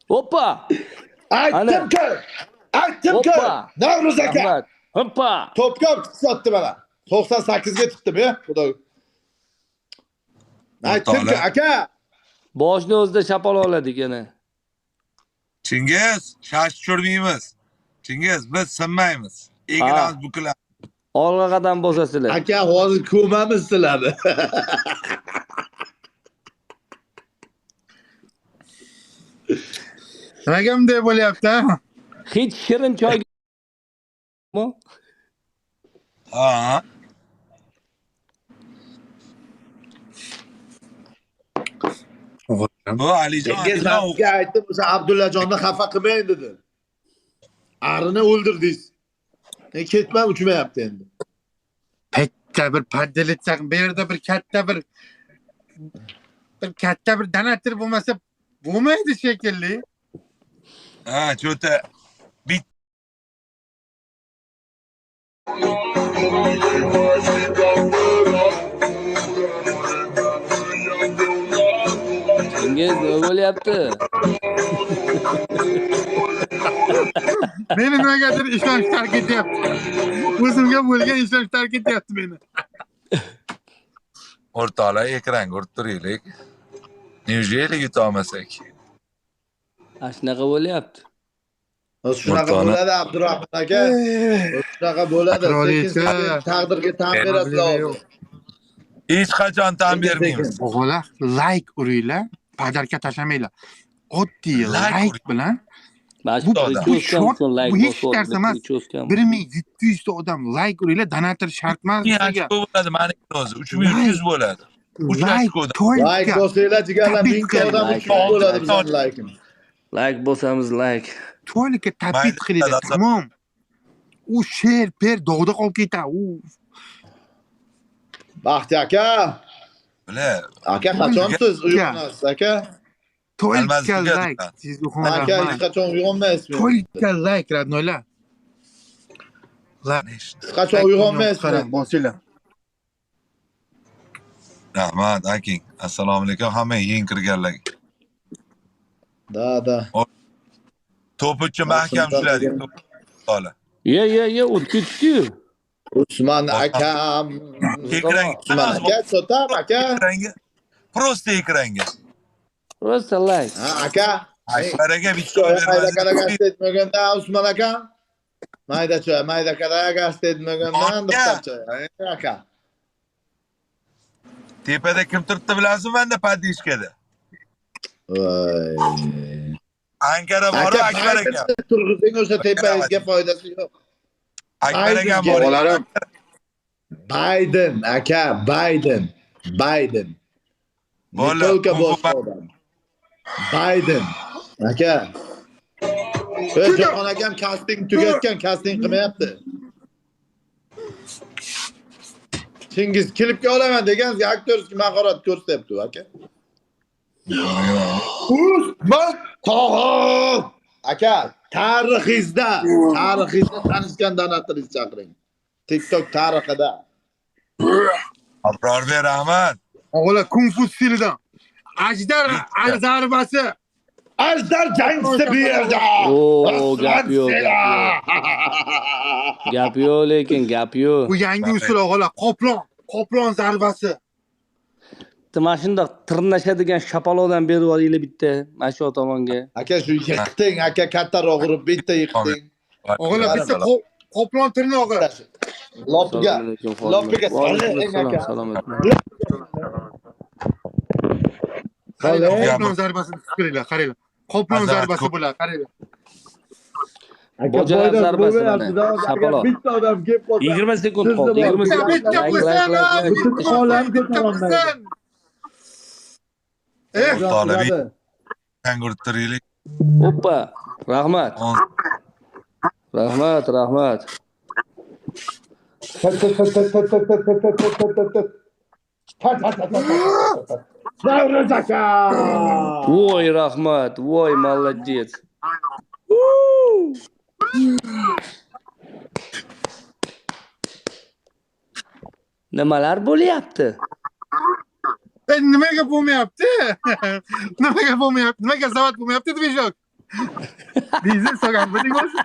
[SPEAKER 3] Hoppa!
[SPEAKER 2] Aytdim-ku! Aytdim-ku! Navruz aka!
[SPEAKER 3] Hoppa!
[SPEAKER 2] To'pga sotdi mana. 98 ga chiqdim, ya, xudo. Aytdim-ku, aka!
[SPEAKER 3] Boshni o'zida shapaloqladik yana.
[SPEAKER 1] Chingiz, shash tushirmaymiz. Chingiz, biz sinmaymiz. Egilamiz, bukilamiz.
[SPEAKER 3] Olg'a qadam bosasizlar.
[SPEAKER 2] Aka, hozir ko'mamiz sizlarni.
[SPEAKER 4] Nimaga bunday bo'lyapti, ha?
[SPEAKER 3] Hech shirin choy.
[SPEAKER 1] Ha. Bu Alijon,
[SPEAKER 2] sizga aytdim, o'sha Abdullajonni xafa qilmang dedim. Arini o'ldirdingiz. Ketmam uchmayapti endi.
[SPEAKER 4] Bitta bir poddelitsa, bu yerda bir katta bir katta bir donator bo'lmasa bo'lmaydi shekilli.
[SPEAKER 1] Ha, cho'ta bit
[SPEAKER 3] Chingiz nima bo'lyapti?
[SPEAKER 4] Meni nimagadir ishonch tark etyapti. O'zimga bo'lgan ishonch tark etyapti meni.
[SPEAKER 1] O'rtoqlar, ekranga urib turaylik. Neujeli yuta olmasak?
[SPEAKER 3] Shunaqa bo'lyapti.
[SPEAKER 2] Shunaqa bo'ladi Abdurahmon aka. Shunaqa bo'ladi. Sekin taqdirga tan berasizlar hozir.
[SPEAKER 1] Hech qachon tan bermaymiz.
[SPEAKER 4] O'g'illar, like uringlar, padarka tashlamanglar. Oddiy like bilan bu hech narsa emas. 1700 ta odam like uringlar, donator shart emas.
[SPEAKER 1] Bo'ladi, meniki o'zi 3300 bo'ladi.
[SPEAKER 2] Like bosinglar jigarlar, 1000 ta odam 300 bo'ladi bizning likeimiz.
[SPEAKER 3] Like bosamiz, like.
[SPEAKER 4] To'liq tatbiq qilinglar, tamom. U sher per dog'da qolib ketadi. U
[SPEAKER 2] Baxti aka.
[SPEAKER 1] Bila.
[SPEAKER 2] Aka qachon siz uyg'onasiz aka?
[SPEAKER 4] Только layk.
[SPEAKER 2] Aka hech qachon uyg'onmaysizmi?
[SPEAKER 4] Только layk, родноylar.
[SPEAKER 2] Siz qachon uyg'onmaysizmi?
[SPEAKER 4] Qarang, bosinglar.
[SPEAKER 1] Rahmat aking. Assalomu alaykum hamma yeng kirganlarga.
[SPEAKER 2] Da, da.
[SPEAKER 1] To'p uchun mahkam ushladik. To'la.
[SPEAKER 3] Ye, ye, ye, o't ketdi.
[SPEAKER 2] Usmon akam.
[SPEAKER 1] Usmon
[SPEAKER 2] aka, chotam aka.
[SPEAKER 1] Ekranga. Prosta ekranga.
[SPEAKER 3] Prosta like.
[SPEAKER 2] Ha, aka.
[SPEAKER 1] Akbar aka bitta
[SPEAKER 2] mayda etmaganda Usmon aka. Mayda choy, mayda gast etmagandan bitta choy. Aka.
[SPEAKER 1] Tepada kim turibdi bilasizmi menda podishkada?
[SPEAKER 2] Voy.
[SPEAKER 1] Ankara bor, Akbar aka.
[SPEAKER 2] Turg'izing o'sha tepangizga foydasi yo'q.
[SPEAKER 1] Akbar aka bor.
[SPEAKER 4] Bolarim.
[SPEAKER 2] Biden aka, Biden. Biden. Bola boshqa odam. Biden aka. Jahon akam kasting tugatgan, kasting qilmayapti. Chingiz klipga olaman degan aktyorskiy mahorat ko'rsatyapti aka. Usmon tog'a! Aka, tarixingizda tanishgan donatoringizni chaqiring. TikTok tarixida.
[SPEAKER 1] Abrorbek rahmat.
[SPEAKER 4] O'g'lar kung fu stilidan. Ajdar zarbasi.
[SPEAKER 2] Ajdar jangchisi bu yerda.
[SPEAKER 3] O, gap yo'q, gap yo'q. Gap yo'q, lekin gap yo'q.
[SPEAKER 4] Bu yangi usul o'g'lar, qoplon zarbasi.
[SPEAKER 3] Mana shundoq tirnashadigan shapaloqdan berib yuboringlar bitta mana shu tomonga.
[SPEAKER 2] Aka shu yiqiting, aka kattaroq urib bitta yiqiting.
[SPEAKER 4] O'g'lar bitta qoplon tirnog'i.
[SPEAKER 2] Lopiga, lopiga soling aka.
[SPEAKER 4] Qaranglar, qoplon zarbasini tushiringlar, qaranglar. Qoplon zarbasi bular, qaranglar.
[SPEAKER 3] Bojalar zarbasi mana. Shapaloq.
[SPEAKER 2] Bitta odam kelib qolsa
[SPEAKER 3] 20 sekund qoldi. 20 sekund.
[SPEAKER 4] Bitta bo'lsa,
[SPEAKER 2] butun olam ko'tarolmaydi.
[SPEAKER 1] Tangurtiraylik.
[SPEAKER 3] Oppa, rahmat. Rahmat, rahmat.
[SPEAKER 2] Navruz aka!
[SPEAKER 3] Voy rahmat, voy молодец. Nimalar bo'lyapti?
[SPEAKER 4] Nimaga bo'lmayapti? Nimaga bo'lmayapti? Nimaga zavat bo'lmayapti dvijok? Dizel solgan bilding o'zi.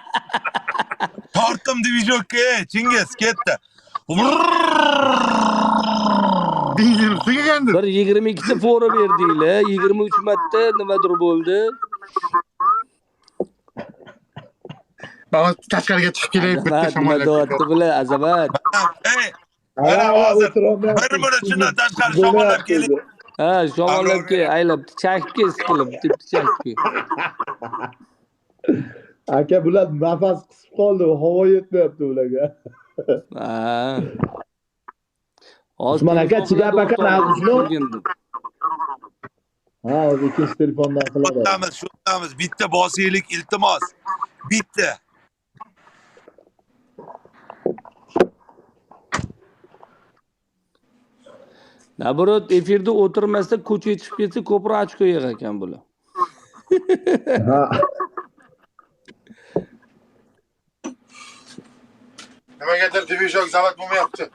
[SPEAKER 1] Tortdim dvijokka, Chingiz ketdi.
[SPEAKER 4] Dizel tugagandir.
[SPEAKER 3] Bir 22 ta fora berdinglar, 23 marta nimadir bo'ldi.
[SPEAKER 4] Baba tashqariga chiqib kelay, bitta shamollab.
[SPEAKER 3] Nima bular, Azamat?
[SPEAKER 1] Ey, mana hozir bir minut shundan tashqari shamollab keling.
[SPEAKER 3] Ha, shamollab kel, aylab chakib kel, siqilib, deb chakib kel.
[SPEAKER 2] Aka, bular nafas qisib qoldi, havo yetmayapti ularga.
[SPEAKER 3] Ha.
[SPEAKER 2] Usmon aka, chidab aka, navzlo. Ha, hozir ikkinchi telefondan qiladi.
[SPEAKER 1] Shundamiz, shundamiz. Bitta bosaylik, iltimos. Bitta.
[SPEAKER 3] Naborot efirda o'tirmasa ko'chaga chiqib ketsa ko'proq ochko yig'ar ekan bular.
[SPEAKER 2] Ha.
[SPEAKER 4] Nimagadir dvijok zavat bo'lmayapti.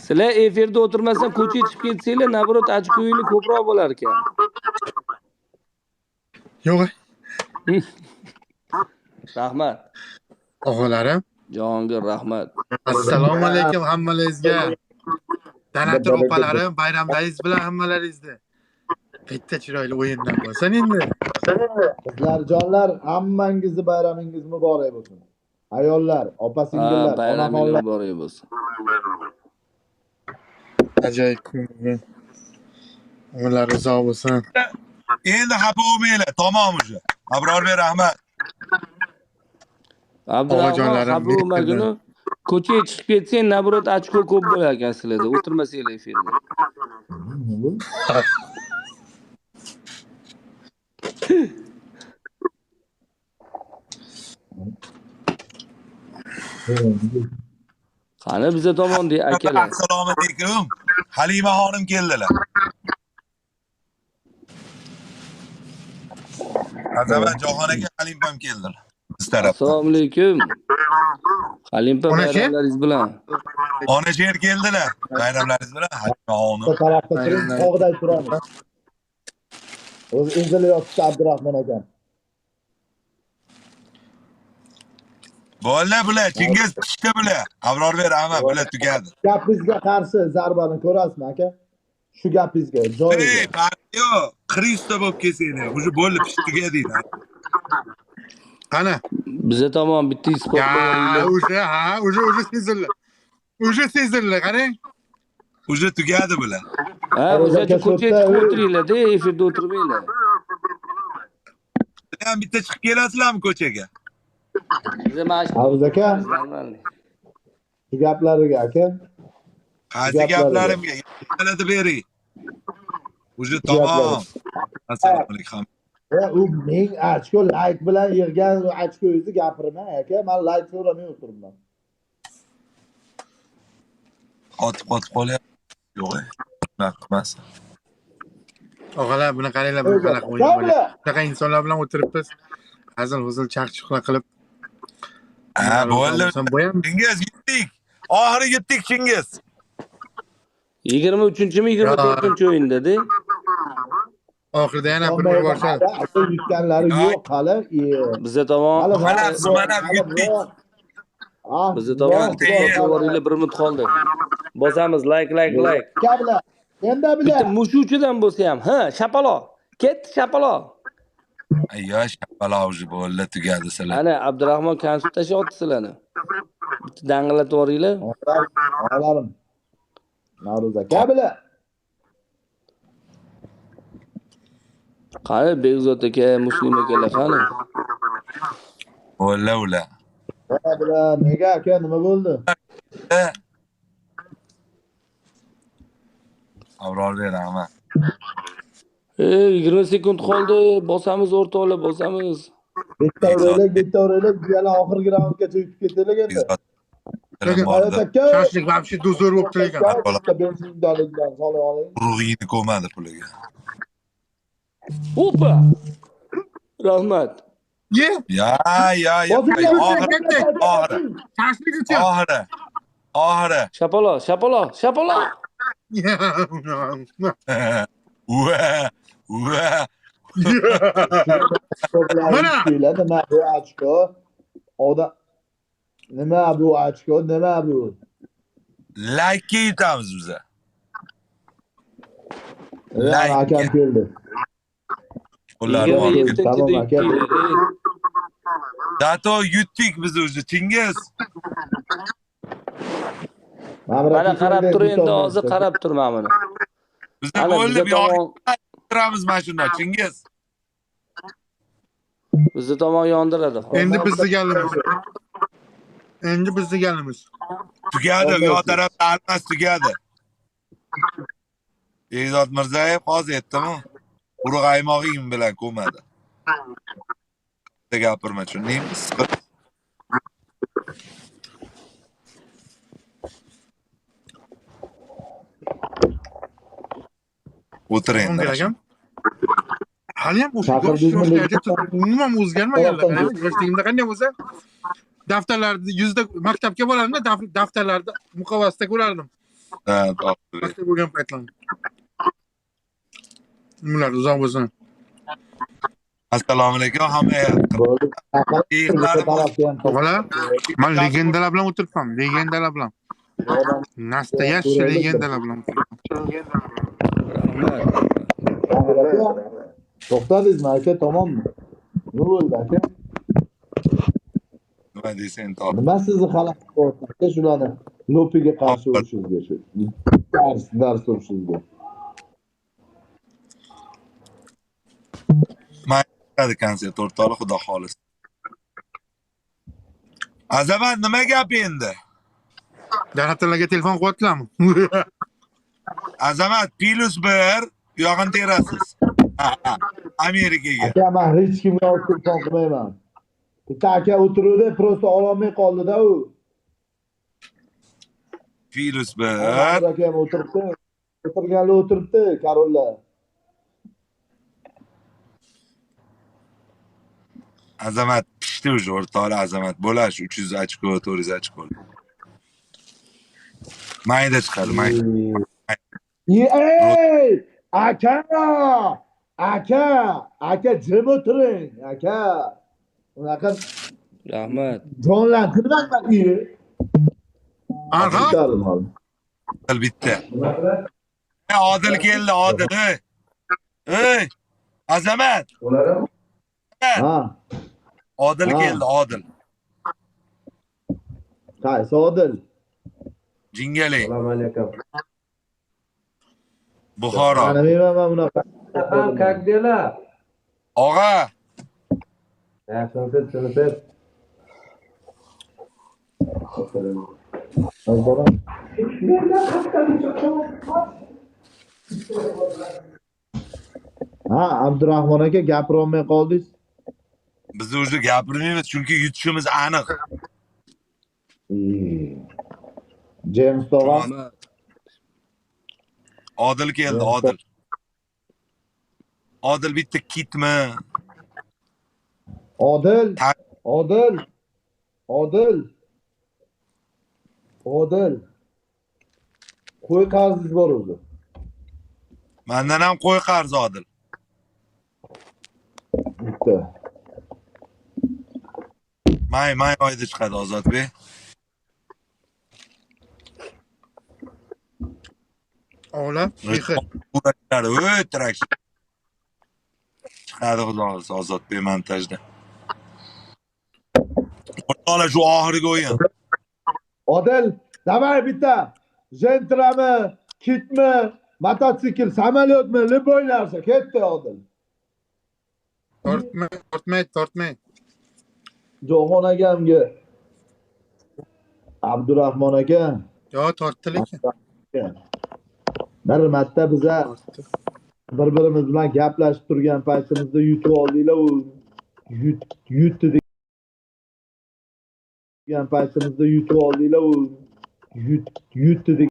[SPEAKER 3] Sizlar efirda o'tirmasa ko'chaga chiqib ketsanglar, naborot ochkoyinglar ko'proq bo'lar ekan.
[SPEAKER 4] Yo'q.
[SPEAKER 3] Rahmat.
[SPEAKER 4] Og'alarim,
[SPEAKER 3] Jahongir rahmat.
[SPEAKER 4] Assalomu alaykum hammalaringizga. Donator opalarim, bayramlaringiz bilan hammalaringizni. Bitta chiroyli o'yindan bo'lsin endi.
[SPEAKER 2] Qizlarjonlar, hammangizni bayramingiz muborak bo'lsin. Ayollar, opa-singillar, onaxonlar
[SPEAKER 3] muborak bo'lsin.
[SPEAKER 4] Ajoyib kun bugun. Umrlar uzoq bo'lsin.
[SPEAKER 1] Endi xafa bo'lmanglar, tamom уже. Abrorbek rahmat.
[SPEAKER 3] Abdurahmon xafa bo'lmaguni ko'chaga chiqib ketsang, naborot ochko ko'p bo'lar ekan sizlarda. O'tirmasanglar efirda. Qani biza tomon dey akalar.
[SPEAKER 1] Assalomu alaykum. Halima xonim keldilar. Azamat Jahon aka, Halimpam keldilar. Biz tarafdan.
[SPEAKER 3] Assalomu alaykum. Halimpa bayramlaringiz bilan.
[SPEAKER 1] Ona sher keldilar. Bayramlaringiz bilan Halima xonim.
[SPEAKER 2] Bu tarafda turing, tog'day turamiz. O'zi ezilayotibdi Abdurahmon akam.
[SPEAKER 1] Bo'ldi bular, Chingiz pishdi bular. Abror rahmat, bular tugadi.
[SPEAKER 2] Gapingizga qarshi zarbani ko'rasizmi aka? Shu gapingizga joyiga.
[SPEAKER 1] Ey, farqi yo'q. Kristo bo'lib kelsang, уже bo'ldi, pishdi tugadi deydi.
[SPEAKER 4] Qani?
[SPEAKER 3] Biza tomon bitta isbot
[SPEAKER 4] qo'yinglar. Уже, ha, уже sezildi. Уже sezildi, qarang.
[SPEAKER 1] Уже tugadi bular.
[SPEAKER 3] Ha, o'sha ko'chaga chiqib o'tiringlar-da, efirda o'tirmanglar.
[SPEAKER 1] Ham bitta chiqib kelasizlarmi ko'chaga?
[SPEAKER 3] Biza mana shu
[SPEAKER 2] Havuz aka, shu gaplariga aka.
[SPEAKER 1] Qaysi gaplarimga? Gaplari bering. Уже tamom. Assalomu alaykum.
[SPEAKER 2] U ming ochko like bilan yig'gan ochko o'zi gapirma aka, men like so'ramay o'tiribman.
[SPEAKER 1] Qotib qolyapti. Yo'q, naq emas.
[SPEAKER 4] Og'alar, buni qaranglar, buni qanaqa o'yin bo'lyapti. Bunaqa insonlar bilan o'tiribmiz. Hazil huzul chaqchiqlar qilib.
[SPEAKER 1] Ha, bo'ldi. Chingiz yutdik. Oxiri yutdik Chingiz.
[SPEAKER 3] 23-mi 24-o'yinda-da.
[SPEAKER 4] Oxirida yana bir borishadi.
[SPEAKER 2] Yutganlari yo'q hali.
[SPEAKER 3] Biza tomon
[SPEAKER 1] mana yutdik.
[SPEAKER 3] Biza tomon boringlar, 1 minut qoldi. Bosamiz like like like.
[SPEAKER 2] Kabla. Endi bila.
[SPEAKER 3] Bitta mushuchidan bo'lsa ham, ha, shapaloq. Ketdi shapaloq.
[SPEAKER 1] Ayyo, shapaloq уже bo'ldi, tugadi sizlar.
[SPEAKER 3] Ana Abdurahmon konsert tashlayapti sizlarni. Bitta dang'illatib yuboringlar.
[SPEAKER 2] Og'alarim. Navruz aka bila.
[SPEAKER 3] Qani Begzod aka, Muslim akalar qani?
[SPEAKER 1] O'lla ular.
[SPEAKER 2] Bila, nega aka, nima bo'ldi?
[SPEAKER 1] Abror rahmat.
[SPEAKER 3] 20 sekund qoldi. Bosamiz o'rtoqlar, bosamiz.
[SPEAKER 2] Bitta uraylik, bitta uraylik, yana oxirgi raundgacha yutib ketaylik endi.
[SPEAKER 4] Shashlik вообще zo'r bo'lib turgan.
[SPEAKER 1] Urug'ini ko'madi puliga.
[SPEAKER 3] Opa! Rahmat.
[SPEAKER 4] Ye?
[SPEAKER 1] Ya. Oxiri.
[SPEAKER 4] Shashlik uchun.
[SPEAKER 1] Oxiri.
[SPEAKER 3] Shapaloq, shapaloq, shapaloq.
[SPEAKER 1] Ua, ua.
[SPEAKER 4] Mana
[SPEAKER 2] nima bu ochko? Oda nima bu ochko? Nima bu?
[SPEAKER 1] Like yutamiz biza.
[SPEAKER 2] Like akam keldi.
[SPEAKER 1] Ular
[SPEAKER 3] bor.
[SPEAKER 2] Tamam aka.
[SPEAKER 1] Dato yutdik biz o'zi Chingiz.
[SPEAKER 3] Mana qarab tur endi, hozir qarab tur mana buni.
[SPEAKER 1] Bizda bo'ldi, bu yoqqa turamiz mana shunda Chingiz.
[SPEAKER 3] Bizni tomon yondiradi.
[SPEAKER 4] Endi bizni galimiz. Endi bizni galimiz.
[SPEAKER 1] Tugadi, u yoq tarafda almas tugadi. Begzod Mirzayev hozir aytdimi? Urug' aymog'ing bilan ko'madi. Gapirma, tushundingmi? O'tir endi.
[SPEAKER 4] Hali ham o'sha yoshlarga umuman o'zgarmaganlar. Yoshligimda qanday bo'lsa, daftarlarda yuzda maktabga borardim, daftarlarda muqovasida ko'rardim.
[SPEAKER 1] Ha, to'g'ri.
[SPEAKER 4] Maktab bo'lgan paytlarim. Umrlar uzoq bo'lsin.
[SPEAKER 1] Assalomu alaykum hammaga.
[SPEAKER 4] Og'alar, men legendalar bilan o'tiribman, legendalar bilan. Nastoyashchi legendalar bilan o'tiribman.
[SPEAKER 2] To'xtadingizmi aka, tamommi? Nima bo'ldi aka?
[SPEAKER 1] Nima desang to'g'ri.
[SPEAKER 2] Nima sizni xalaqit qilyapti aka shularni lopiga qarshi urishingizga shu. Dars urishingizga.
[SPEAKER 1] Mayda konsert o'rtoqlar, xudo xohlasa. Azamat, nima gap endi?
[SPEAKER 4] Donatorlarga telefon qilyaptilarmi?
[SPEAKER 1] Azamat +1 yog'in terasiz. Amerikaga.
[SPEAKER 2] Aka, men hech kimga telefon qilmayman. Bitta aka o'tiruvdi, prosta ololmay qoldi-da u.
[SPEAKER 1] Virus bir.
[SPEAKER 2] Aka ham o'tiribdi. O'tirganlar o'tiribdi, karollar.
[SPEAKER 1] Azamat pishdi уже o'rtoqlar, Azamat bo'lar shu 300 ochko, 400 ochko. Mayda chiqadi, mayda.
[SPEAKER 2] Ey, aka! Aka, aka jim o'tiring, aka. Unaqa
[SPEAKER 3] Rahmat.
[SPEAKER 2] Jonlantirmanglar uyi.
[SPEAKER 1] Odil bitta. Odil keldi, Odil. Ey. Ey! Azamat.
[SPEAKER 2] Ha.
[SPEAKER 1] Odil keldi, Odil.
[SPEAKER 2] Qaysi Odil?
[SPEAKER 1] Jingalik.
[SPEAKER 5] Assalomu alaykum.
[SPEAKER 1] Buxoro.
[SPEAKER 2] Mana men bunaqa.
[SPEAKER 5] Ham как дела?
[SPEAKER 1] Og'a.
[SPEAKER 5] Yaxshimisiz, shunisiz?
[SPEAKER 2] Ha, Abdurahmon aka gapira olmay qoldingiz.
[SPEAKER 1] Biz уже gapirmaymiz, chunki yutishimiz aniq.
[SPEAKER 2] James tog'a.
[SPEAKER 1] Odil keldi, Odil. Odil bitta kitmi?
[SPEAKER 2] Odil. Odil. Odil. Odil. Qo'y qarzingiz bor o'zi.
[SPEAKER 1] Mendan ham qo'y qarz Odil.
[SPEAKER 2] Bitta.
[SPEAKER 1] May oyida chiqadi Ozodbek.
[SPEAKER 4] Ola,
[SPEAKER 1] o'tirak. Chiqadi xudo xohlasa Ozodbek montajda. O'rtoqlar shu oxirgi o'yin.
[SPEAKER 2] Odil, davay bitta. Jentrami, kitmi, mototsikl, samolyotmi, любой narsa ketdi Odil.
[SPEAKER 4] Tortmay, tortmay, tortmay.
[SPEAKER 2] Jahon akamga. Abdurahmon aka.
[SPEAKER 4] Yo, tortdi lekin.
[SPEAKER 2] Bir marta biza bir-birimiz bilan gaplashib turgan paytimizda yutib oldinglar, u yutdi degan paytimizda yutib oldinglar, u yutdi.